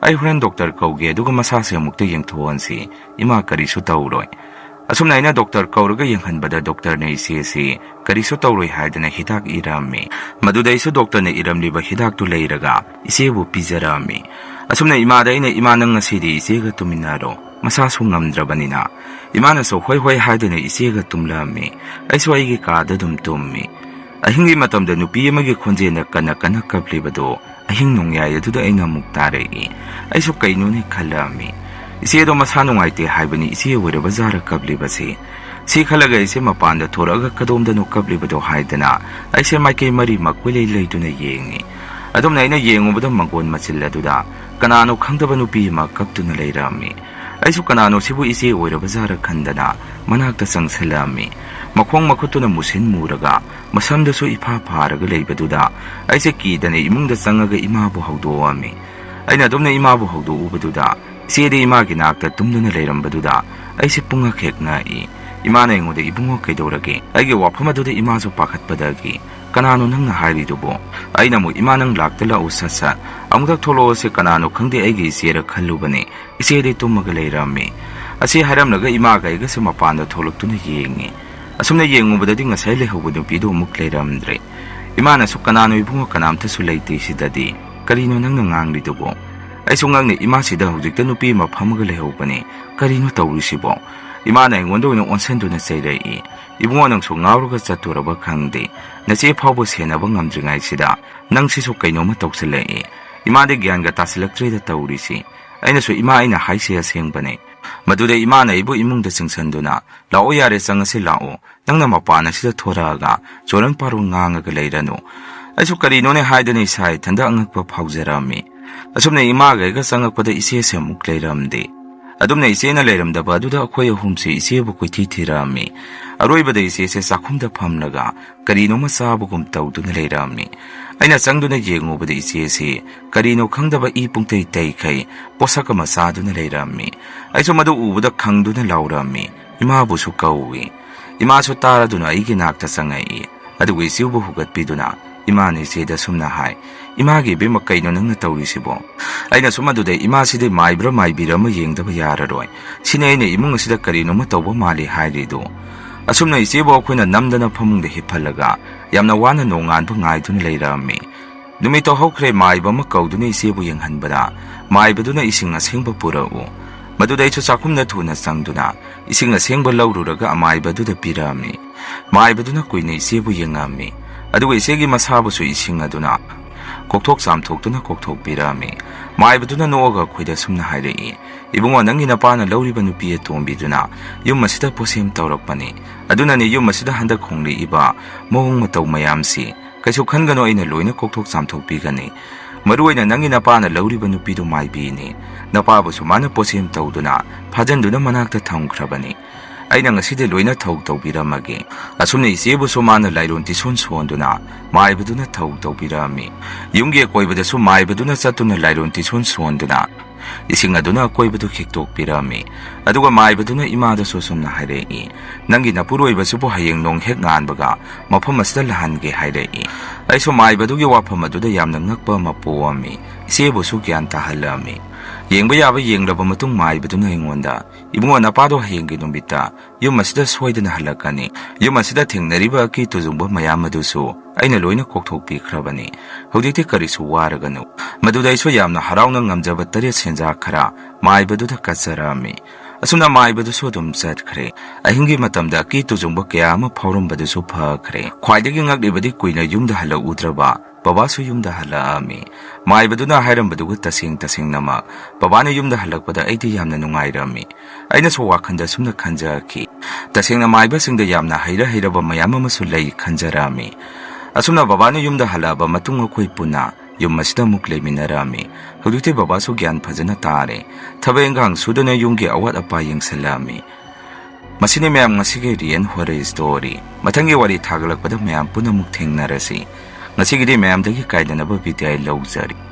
ꯑꯩ ꯍꯣꯔꯦꯟ ꯗꯣꯛꯇꯔ ꯀꯧꯒꯦ, ꯑꯗꯨꯒ ꯃꯁꯥꯁꯦ ꯑꯃꯨꯛꯇ ꯌꯦꯡꯊꯣꯛꯍꯟꯁꯤ꯫ ꯏꯃꯥ, ꯀꯔꯤꯁꯨ ꯇꯧꯔꯣꯏ"꯫ ꯑꯁꯨꯝꯅ ꯑꯩꯅ ꯗꯣꯛꯇꯔ ꯀꯧꯔꯒ ꯌꯦꯡꯍꯟꯕꯗ ꯗꯣꯛꯇꯔꯅ ꯏꯆꯦꯁꯤ ꯀꯔꯤꯁꯨ ꯇꯧꯔꯣꯏ ꯍꯥꯏꯗꯅ ꯍꯤꯗꯥꯛ ꯏꯔꯝꯃꯤ꯫ ꯃꯗꯨꯗ ꯑꯩꯁꯨ ꯗꯣꯛꯇꯔꯅ ꯏꯔꯝꯂꯤꯕ ꯍꯤꯗꯥꯛꯇꯨ ꯂꯩꯔꯒ ꯏꯆꯦꯕꯨ ꯄꯤꯖꯔꯝꯃꯤ꯫ ꯑꯁꯨꯝꯅ ꯏꯃꯥꯗ ꯑꯩꯅ, "ꯏꯃꯥ, ꯅꯪ ꯉꯁꯤꯗꯤ ꯏꯆꯦꯒ ꯇꯨꯃꯤꯟꯅꯔꯣ, ꯃꯁꯥꯁꯨ ꯉꯝꯗ꯭ꯔꯕꯅꯤꯅ"꯫ ꯏꯃꯥꯅꯁꯨ "ꯍꯣꯏ ꯍꯣꯏ" ꯍꯥꯏꯗꯨꯅ ꯏꯆꯦꯒ ꯇꯨꯝꯂꯝꯃꯤ꯫ ꯑꯩꯁꯨ ꯑꯩꯒꯤ ꯀꯥꯗ ꯑꯗꯨꯝ ꯇꯨꯝꯃꯤ꯫ ꯑꯍꯤꯡꯒꯤ ꯃꯇꯝꯗ ꯅꯨꯄꯤ ꯑꯃꯒꯤ ꯈꯣꯟꯖꯦꯜꯅ ꯀꯟꯅ ꯀꯟꯅ ꯀꯞꯂꯤꯕꯗꯨ ꯑꯍꯤꯡ ꯅꯣꯡꯌꯥꯏ ꯑꯗꯨꯗ ꯑꯩꯅ ꯑꯃꯨꯛ ꯇꯥꯔꯛꯏ꯫ ꯑꯩꯁꯨ ꯀꯩꯅꯣꯅꯦ ꯈꯜꯂꯝꯃꯤ꯫ "ꯏꯆꯦꯗꯣ ꯃꯁꯥ ꯅꯨꯡꯉꯥꯏꯇꯦ ꯍꯥꯏꯕꯅꯤ, ꯏꯆꯦ ꯑꯣꯏꯔꯕ ꯖꯥꯔ ꯀꯞꯂꯤꯕꯁꯤ?" ꯁꯤ ꯈꯜꯂꯒ ꯑꯩꯁꯦ ꯃꯄꯥꯟꯗ ꯊꯣꯔꯛꯑꯒ "ꯀꯗꯣꯝꯗꯅꯣ ꯀꯞꯂꯤꯕꯗꯣ?" ꯍꯥꯏꯗꯅ ꯑꯩꯁꯦ ꯃꯥꯏꯀꯩ ꯃꯔꯤꯃꯛ ꯀꯣꯏꯂꯩ ꯂꯩꯗꯨꯅ ꯌꯦꯡꯉꯤ꯫ ꯑꯗꯨꯝꯅ ꯑꯩꯅ ꯌꯦꯡꯉꯨꯕꯗ ꯃꯪꯒꯣꯟ ꯃꯆꯤꯜ ꯑꯗꯨꯗ ꯀꯅꯥꯅꯣ ꯈꯪꯗꯕ ꯅꯨꯄꯤ ꯑꯃ ꯀꯞꯇꯨꯅ ꯂꯩꯔꯝꯃꯤ꯫ ꯑꯩꯁꯨ ꯀꯅꯥꯅꯣ ꯁꯤꯕꯨ ꯏꯆꯦ ꯑꯣꯏꯔꯕ ꯖꯥꯔ ꯈꯟꯗꯅ ꯃꯅꯥꯛꯇ ꯆꯪꯁꯤꯜꯂꯝꯃꯤ꯫ ꯃꯈꯣꯡ ꯃꯈꯨꯠꯇꯨꯅ ꯃꯨꯁꯤꯟ ꯃꯨꯔꯒ ꯃꯁꯝꯗꯨꯁꯨ ꯏꯐꯥ ꯐꯥꯔꯒ ꯂꯩꯕꯗꯨꯗ ꯑꯩꯁꯦ ꯀꯤꯗꯅ ꯏꯃꯨꯡꯗ ꯆꯪꯉꯒ ꯏꯃꯥꯕꯨ ꯍꯧꯗꯣꯛꯑꯝꯃꯤ꯫ ꯑꯩꯅ ꯑꯗꯨꯝꯅ ꯏꯃꯥꯕꯨ ꯍꯧꯗꯣꯛꯎꯕꯗꯨꯗ ꯏꯆꯦꯗꯤ ꯏꯃꯥꯒꯤ ꯅꯥꯛꯇ ꯇꯨꯝꯗꯨꯅ ꯂꯩꯔꯝꯕꯗꯨꯗ ꯑꯩꯁꯦ ꯄꯨꯡꯉꯛ ꯍꯦꯛ ꯉꯛꯏ꯫ ꯏꯃꯥꯅ ꯑꯩꯉꯣꯟꯗ, "ꯏꯕꯨꯡꯉꯣ, ꯀꯩꯗꯧꯔꯒꯦ?" ꯑꯩꯒꯤ ꯋꯥꯐꯝ ꯑꯗꯨꯗ ꯏꯃꯥꯁꯨ ꯄꯥꯈꯠꯄꯗꯒꯤ, "ꯀꯅꯥꯅꯣ ꯅꯪꯅ ꯍꯥꯏꯔꯤꯗꯨꯕꯣ?" ꯑꯩꯅ ꯑꯃꯨꯛ, "ꯏꯃꯥ, ꯅꯪ ꯂꯥꯛꯇ ꯂꯥꯛꯎ, ꯁꯠ ꯁꯠ꯫ ꯑꯃꯨꯛꯇ ꯊꯣꯛꯂꯛꯑꯣꯁꯦ, ꯀꯅꯥꯅꯣ ꯈꯪꯗꯦ, ꯑꯩꯒꯤ ꯏꯆꯦꯔ ꯈꯜꯂꯨꯕꯅꯦ꯫ ꯏꯆꯦꯗꯤ ꯇꯨꯝꯃꯒ ꯂꯩꯔꯝꯃꯤ꯫" ꯑꯁꯤ ꯍꯥꯏꯔꯝꯂꯒ ꯏꯃꯥꯒ ꯑꯩꯒꯁꯦ ꯃꯄꯥꯟꯗ ꯊꯣꯛꯂꯛꯇꯨꯅ ꯌꯦꯡꯉꯤ꯫ ꯑꯁꯨꯝꯅ ꯌꯦꯡꯉꯨꯕꯗꯗꯤ ꯉꯁꯥꯏ ꯂꯩꯍꯧꯕ ꯅꯨꯄꯤꯗꯨ ꯑꯃꯨꯛ ꯂꯩꯔꯝꯗ꯭ꯔꯦ꯫ ꯏꯃꯥꯅꯁꯨ, "ꯀꯅꯥꯅꯣ ꯏꯕꯨꯡꯉꯣ, ꯀꯅꯥꯝꯇꯁꯨ ꯂꯩꯇꯦ ꯁꯤꯗꯗꯤ꯫ ꯀꯔꯤꯅꯣ ꯅꯪꯅ ꯉꯥꯡꯂꯤꯗꯨꯕꯣ?" ꯑꯩꯁꯨ ꯉꯛꯅ, "ꯏꯃꯥ, ꯁꯤꯗ ꯍꯧꯖꯤꯛꯇ ꯅꯨꯄꯤ ꯑꯃ ꯐꯝꯃꯒ ꯂꯩꯍꯧꯕꯅꯦ꯫ ꯀꯔꯤꯅꯣ ꯇꯧꯔꯤꯁꯤꯕꯣ?" ꯏꯃꯥꯅ ꯑꯩꯉꯣꯟꯗ ꯑꯣꯏꯅ ꯑꯣꯟꯁꯟꯗꯨꯅ ꯆꯩꯔꯛꯏ꯫ "ꯏꯕꯨꯡꯉꯣ, ꯅꯪꯁꯨ ꯉꯥꯎꯔꯒ ꯆꯠꯇꯣꯔꯕ ꯈꯪꯗꯦ꯫ ꯅꯆꯦ ꯐꯥꯎꯕ ꯁꯦꯟꯅꯕ ꯉꯝꯗ꯭ꯔꯤꯉꯩꯁꯤꯗ ꯅꯪꯁꯤꯁꯨ ꯀꯩꯅꯣꯝꯃ ꯇꯧꯁꯤꯜꯂꯛꯏ꯫" ꯏꯃꯥꯗꯤ ꯒ꯭ꯌꯥꯟꯒ ꯇꯥꯁꯤꯜꯂꯛꯇ꯭ꯔꯦꯗ ꯇꯧꯔꯤꯁꯤ꯫ ꯑꯩꯅꯁꯨ, "ꯏꯃꯥ, ꯑꯩꯅ ꯍꯥꯏꯁꯦ ꯑꯁꯦꯡꯕꯅꯦ꯫" ꯃꯗꯨꯗ ꯏꯃꯥꯅ ꯑꯩꯕꯨ ꯏꯃꯨꯡꯗ ꯆꯤꯡꯁꯤꯟꯗꯨꯅ, "ꯂꯥꯛꯑꯣ ꯌꯥꯔꯦ, ꯆꯪꯉꯁꯤ ꯂꯥꯛꯑꯣ꯫ ꯅꯪꯅ ꯃꯄꯥꯟ ꯑꯁꯤꯗ ꯊꯣꯔꯛꯑꯒ ꯆꯣꯔꯟ ꯄꯥꯔꯣꯟ ꯉꯥꯡꯉꯒ ꯂꯩꯔꯅꯨ꯫" ꯑꯩꯁꯨ ꯀꯔꯤꯅꯣꯅꯦ ꯍꯥꯏꯗꯨꯅ ꯏꯁꯥ ꯏꯊꯟꯗ ꯑꯉꯛꯄ ꯐꯥꯎꯖꯔꯝꯃꯤ꯫ ꯑꯁꯨꯝꯅ ꯏꯃꯥꯒ ꯑꯩꯒ ꯆꯪꯉꯛꯄꯗ ꯏꯆꯦꯁꯦ ꯑꯃꯨꯛ ꯂꯩꯔꯝꯗꯦ꯫ ꯑꯗꯨꯝꯅ ꯏꯆꯦꯅ ꯂꯩꯔꯝꯗꯕ ꯑꯗꯨꯗ ꯑꯩꯈꯣꯏ ꯑꯍꯨꯝꯁꯦ ꯏꯆꯦꯕꯨ ꯀꯣꯏꯊꯤ ꯊꯤꯔꯛꯑꯝꯃꯤ꯫ ꯑꯔꯣꯏꯕꯗ ꯏꯆꯦꯁꯦ ꯆꯥꯛꯈꯨꯝꯗ ꯐꯝꯂꯒ ꯀꯔꯤꯅꯣꯃ ꯆꯥꯕꯒꯨꯝ ꯇꯧꯗꯨꯅ ꯂꯩꯔꯝꯃꯤ꯫ ꯑꯩꯅ ꯆꯪꯗꯨꯅ ꯌꯦꯡꯉꯨꯕꯗ ꯏꯆꯦꯁꯤ ꯀꯔꯤꯅꯣ ꯈꯪꯗꯕ ꯏ ꯄꯨꯡꯇꯩ ꯇꯩꯈꯩ ꯄꯣꯠꯁꯛ ꯑꯃ ꯆꯥꯗꯨꯅ ꯂꯩꯔꯝꯃꯤ꯫ ꯑꯩꯁꯨ ꯃꯗꯨ ꯎꯕꯗ ꯈꯪꯗꯨꯅ ꯂꯥꯎꯔꯝꯃꯤ꯫ ꯏꯃꯥꯕꯨꯁꯨ ꯀꯧꯏ꯫ ꯏꯃꯥꯁꯨ ꯇꯥꯔꯗꯨꯅ ꯑꯩꯒꯤ ꯅꯥꯛꯇ ꯆꯪꯉꯛꯏ꯫ ꯑꯗꯨꯒ ꯏꯆꯦꯕꯨ ꯍꯨꯒꯠꯄꯤꯗꯨꯅ, ꯏꯃꯥꯅ ꯏꯆꯦꯗ ꯁꯨꯝꯅ ꯍꯥꯏ, "ꯏꯃꯥꯒꯤ ꯏꯕꯦꯝꯃ, ꯀꯩꯅꯣ ꯅꯪꯅ ꯇꯧꯔꯤꯁꯤꯕꯣ?" ꯑꯩꯅꯁꯨ ꯃꯗꯨꯗ, "ꯏꯃꯥꯁꯤꯗꯤ ꯃꯥꯏꯕ꯭ꯔꯥ ꯃꯥꯏꯕꯤꯔꯥ ꯑꯃ ꯌꯦꯡꯗꯕ ꯌꯥꯔꯔꯣꯏ꯫ ꯁꯤꯅꯤ ꯑꯩꯅ ꯏꯃꯨꯡ ꯑꯁꯤꯗ ꯀꯔꯤꯅꯣꯃ ꯇꯧꯕ ꯃꯥꯜꯂꯤ ꯍꯥꯏꯔꯤꯗꯨ?" ꯑꯁꯨꯝꯅ ꯏꯆꯦꯕꯨ ꯑꯩꯈꯣꯏꯅ ꯅꯝꯗꯅ ꯐꯃꯨꯡꯗ ꯍꯤꯞꯍꯜꯂꯒ ꯌꯥꯝꯅ ꯋꯥꯅ ꯅꯣꯡꯉꯥꯟꯕ ꯉꯥꯏꯗꯨꯅ ꯂꯩꯔꯛꯑꯝꯃꯤ꯫ ꯅꯨꯃꯤꯠꯇꯣ ꯍꯧꯈ꯭ꯔꯦ, ꯃꯥꯏꯕ ꯑꯃ ꯀꯧꯗꯨꯅ ꯏꯆꯦꯕꯨ ꯌꯦꯡꯍꯟꯕꯗ ꯃꯥꯏꯕꯗꯨꯅ ꯏꯁꯤꯡ ꯑꯁꯦꯡꯕ ꯄꯨꯔꯛꯎ꯫ ꯃꯗꯨꯗ ꯑꯩꯁꯨ ꯆꯥꯛꯈꯨꯝꯗ ꯊꯨꯅ ꯆꯪꯗꯨꯅ ꯏꯁꯤꯡ ꯑꯁꯦꯡꯕ ꯂꯧꯔꯨꯔꯒ ꯑꯃꯥꯏꯕꯗꯨꯗ ꯄꯤꯔꯛꯑꯝꯃꯤ꯫ ꯃꯥꯏꯕꯗꯨꯅ ꯀꯨꯏꯅ ꯏꯆꯦꯕꯨ ꯌꯦꯡꯉꯝꯃꯤ꯫ ꯑꯗꯨꯒ ꯏꯆꯦꯒꯤ ꯃꯁꯥꯕꯨꯁꯨ ꯏꯁꯤꯡ ꯑꯗꯨꯅ ꯀꯣꯛꯊꯣꯛ ꯆꯥꯝꯊꯣꯛꯇꯨꯅ ꯀꯣꯛꯊꯣꯛꯄꯤꯔꯛꯑꯝꯃꯤ꯫ ꯃꯥꯏꯕꯗꯨꯅ ꯅꯣꯛꯑꯒ ꯑꯩꯈꯣꯏꯗ ꯁꯨꯝꯅ ꯍꯥꯏꯔꯛꯏ, "ꯏꯕꯨꯡꯉꯣ, ꯅꯪꯒꯤ ꯅꯄꯥꯅ ꯂꯧꯔꯤꯕ ꯅꯨꯄꯤ ꯑꯇꯣꯝꯕꯤꯗꯨꯅ ꯌꯨꯝ ꯑꯁꯤꯗ ꯄꯣꯠꯁꯦꯝ ꯇꯧꯔꯛꯄꯅꯤ꯫ ꯑꯗꯨꯅꯅꯤ ꯌꯨꯝ ꯑꯁꯤꯗ ꯍꯟꯗꯛ ꯍꯣꯡꯂꯛꯏꯕ ꯃꯑꯣꯡ ꯃꯇꯧ ꯃꯌꯥꯝꯁꯤ꯫ ꯀꯩꯁꯨ ꯈꯟꯒꯅꯨ, ꯑꯩꯅ ꯂꯣꯏꯅ ꯀꯣꯛꯊꯣꯛ ꯆꯥꯝꯊꯣꯛꯄꯤꯒꯅꯤ꯫ ꯃꯔꯨ ꯑꯣꯏꯅ ꯅꯪꯒꯤ ꯅꯄꯥꯅ ꯂꯧꯔꯤꯕ ꯅꯨꯄꯤꯗꯨ ꯃꯥꯏꯕꯤꯅꯤ꯫ ꯅꯄꯥꯕꯨꯁꯨ ꯃꯥꯅ ꯄꯣꯠꯁꯦꯝ ꯇꯧꯗꯨꯅ ꯐꯥꯖꯤꯟꯗꯨꯅ ꯃꯅꯥꯛꯇ ꯊꯝꯈ꯭ꯔꯕꯅꯤ꯫ ꯑꯩꯅ ꯉꯁꯤꯗꯤ ꯂꯣꯏꯅ ꯊꯧ ꯇꯧꯕꯤꯔꯝꯃꯒꯦ꯫" ꯑꯁꯨꯝꯅ ꯏꯆꯦꯕꯨꯁꯨ ꯃꯥꯅ ꯂꯥꯏꯔꯣꯟ ꯇꯤꯁꯣꯟ ꯁꯣꯟꯗꯨꯅ ꯃꯥꯏꯕꯗꯨꯅ ꯊꯧ ꯇꯧꯕꯤꯔꯝꯃꯤ꯫ ꯌꯨꯝꯒꯤ ꯑꯀꯣꯏꯕꯗꯁꯨ ꯃꯥꯏꯕꯗꯨꯅ ꯆꯠꯇꯨꯅ ꯂꯥꯏꯔꯣꯟ ꯇꯤꯁꯣꯟ ꯁꯣꯟꯗꯨꯅ ꯏꯁꯤꯡ ꯑꯗꯨꯅ ꯑꯀꯣꯏꯕꯗꯨ ꯈꯤꯛꯇꯣꯛꯄꯤꯔꯝꯃꯤ꯫ ꯑꯗꯨꯒ ꯃꯥꯏꯕꯗꯨꯅ ꯏꯃꯥꯗꯁꯨ ꯑꯁꯨꯝꯅ ꯍꯥꯏꯔꯛꯏ, "ꯅꯪꯒꯤ ꯅꯄꯨꯔꯣꯏꯕꯁꯤꯕꯨ ꯍꯌꯦꯡ ꯅꯣꯡ ꯍꯦꯛ ꯉꯥꯟꯕꯒ ꯃꯐꯝ ꯑꯁꯤꯗ ꯂꯥꯛꯍꯟꯒꯦ" ꯍꯥꯏꯔꯛꯏ꯫ ꯑꯩꯁꯨ ꯃꯥꯏꯕꯗꯨꯒꯤ ꯋꯥꯐꯝ ꯑꯗꯨꯗ ꯌꯥꯝꯅ ꯉꯛꯄ ꯑꯃ ꯄꯣꯛꯑꯝꯃꯤ꯫ ꯏꯆꯦꯕꯨꯁꯨ ꯒ꯭ꯌꯥꯟ ꯇꯥꯍꯜꯂꯝꯃꯤ꯫ ꯌꯦꯡꯕ ꯌꯥꯕ ꯌꯦꯡꯂꯕ ꯃꯇꯨꯡ ꯃꯥꯏꯕꯗꯨꯅ ꯑꯩꯉꯣꯟꯗ, "ꯏꯕꯨꯡꯉꯣ, ꯅꯄꯥꯗꯣ ꯍꯌꯦꯡꯒꯤ ꯅꯨꯃꯤꯠꯇ ꯌꯨꯝ ꯑꯁꯤꯗ ꯁꯣꯏꯗꯅ ꯍꯜꯂꯛꯀꯅꯤ꯫ ꯌꯨꯝ ꯑꯁꯤꯗ ꯊꯦꯡꯅꯔꯤꯕ ꯑꯀꯤ ꯇꯨꯖꯨꯡꯕ ꯃꯌꯥꯝ ꯑꯗꯨꯁꯨ ꯑꯩꯅ ꯂꯣꯏꯅ ꯀꯣꯛꯊꯣꯛꯄꯤꯈ꯭ꯔꯕꯅꯤ꯫ ꯍꯧꯖꯤꯛꯇꯤ ꯀꯔꯤꯁꯨ ꯋꯥꯔꯒꯅꯨ"꯫ ꯃꯗꯨꯗ ꯑꯩꯁꯨ ꯌꯥꯝꯅ ꯍꯔꯥꯎꯅ ꯉꯝꯖꯕ ꯇꯔꯦꯠ ꯁꯦꯟꯖꯥ ꯈꯔ ꯃꯥꯏꯕꯗꯨꯗ ꯀꯠꯆꯔꯛꯑꯝꯃꯤ꯫ ꯑꯁꯨꯝꯅ ꯃꯥꯏꯕꯗꯨꯁꯨ ꯑꯗꯨꯝ ꯆꯠꯈ꯭ꯔꯦ꯫ ꯑꯍꯤꯡꯒꯤ ꯃꯇꯝꯗ ꯑꯀꯤ ꯇꯨꯖꯨꯡꯕ ꯀꯌꯥ ꯑꯃ ꯐꯥꯎꯔꯝꯕꯗꯨꯁꯨ ꯐꯈ꯭ꯔꯦ꯫ ꯈ꯭ꯋꯥꯏꯗꯒꯤ ꯉꯛꯂꯤꯕꯗꯤ ꯀꯨꯏꯅ ꯌꯨꯝꯗ ꯍꯜꯂꯛꯎꯗ꯭ꯔꯕ ꯕꯕꯥꯁꯨ ꯌꯨꯝꯗ ꯍꯜꯂꯛꯑꯝꯃꯤ꯫ ꯃꯥꯏꯕꯗꯨꯅ ꯍꯥꯏꯔꯝꯕꯗꯨꯒ ꯇꯁꯦꯡ ꯇꯁꯦꯡꯅꯃꯛ ꯕꯕꯥꯅ ꯌꯨꯝꯗ ꯍꯜꯂꯛꯄꯗ ꯑꯩꯗꯤ ꯌꯥꯝꯅ ꯅꯨꯡꯉꯥꯏꯔꯝꯃꯤ꯫ ꯑꯩꯅꯁꯨ ꯋꯥꯈꯜꯗ ꯁꯨꯝꯅ ꯈꯟꯖꯈꯤ, "ꯇꯁꯦꯡꯅ ꯃꯥꯏꯕꯁꯤꯡꯗ ꯌꯥꯝꯅ ꯍꯩꯔ ꯍꯩꯔꯕ ꯃꯌꯥꯝ ꯑꯃꯁꯨ ꯂꯩ" ꯈꯟꯖꯔꯛꯑꯝꯃꯤ꯫ ꯑꯁꯨꯝꯅ ꯕꯕꯥꯅ ꯌꯨꯝꯗ ꯍꯜꯂꯛꯑꯕ ꯃꯇꯨꯡ ꯑꯩꯈꯣꯏ ꯄꯨꯟꯅ ꯌꯨꯝ ꯑꯁꯤꯗ ꯑꯃꯨꯛ ꯂꯩꯃꯤꯟꯅꯔꯛꯑꯝꯃꯤ꯫ ꯍꯧꯖꯤꯛꯇꯤ ꯕꯕꯥꯁꯨ ꯒ꯭ꯌꯥꯟ ꯐꯖꯅ ꯇꯥꯔꯦ꯫ ꯊꯕꯛ ꯏꯪꯈꯥꯡ ꯁꯨꯗꯨꯅ ꯌꯨꯝꯒꯤ ꯑꯋꯥꯠ ꯑꯄꯥ ꯌꯦꯡꯁꯤꯜꯂꯛꯑꯝꯃꯤ꯫ ꯃꯁꯤꯅꯤ ꯃꯌꯥꯝ ꯉꯁꯤꯒꯤ ꯔꯤꯌꯦꯟ ꯍꯣꯔꯔ ꯁ꯭ꯇꯣꯔꯤ꯫ ꯃꯊꯪꯒꯤ ꯋꯥꯔꯤ ꯊꯥꯒꯠꯂꯛꯄꯗ ꯃꯌꯥꯝ ꯄꯨꯟꯅ ꯑꯃꯨꯛ ꯊꯦꯡꯅꯔꯁꯤ꯫ ꯉꯁꯤꯒꯤꯗꯤ ꯃꯌꯥꯝꯗꯒꯤ ꯀꯥꯏꯗꯅꯕ ꯕꯤꯗꯥꯏ ꯂꯧꯖꯔꯤ꯫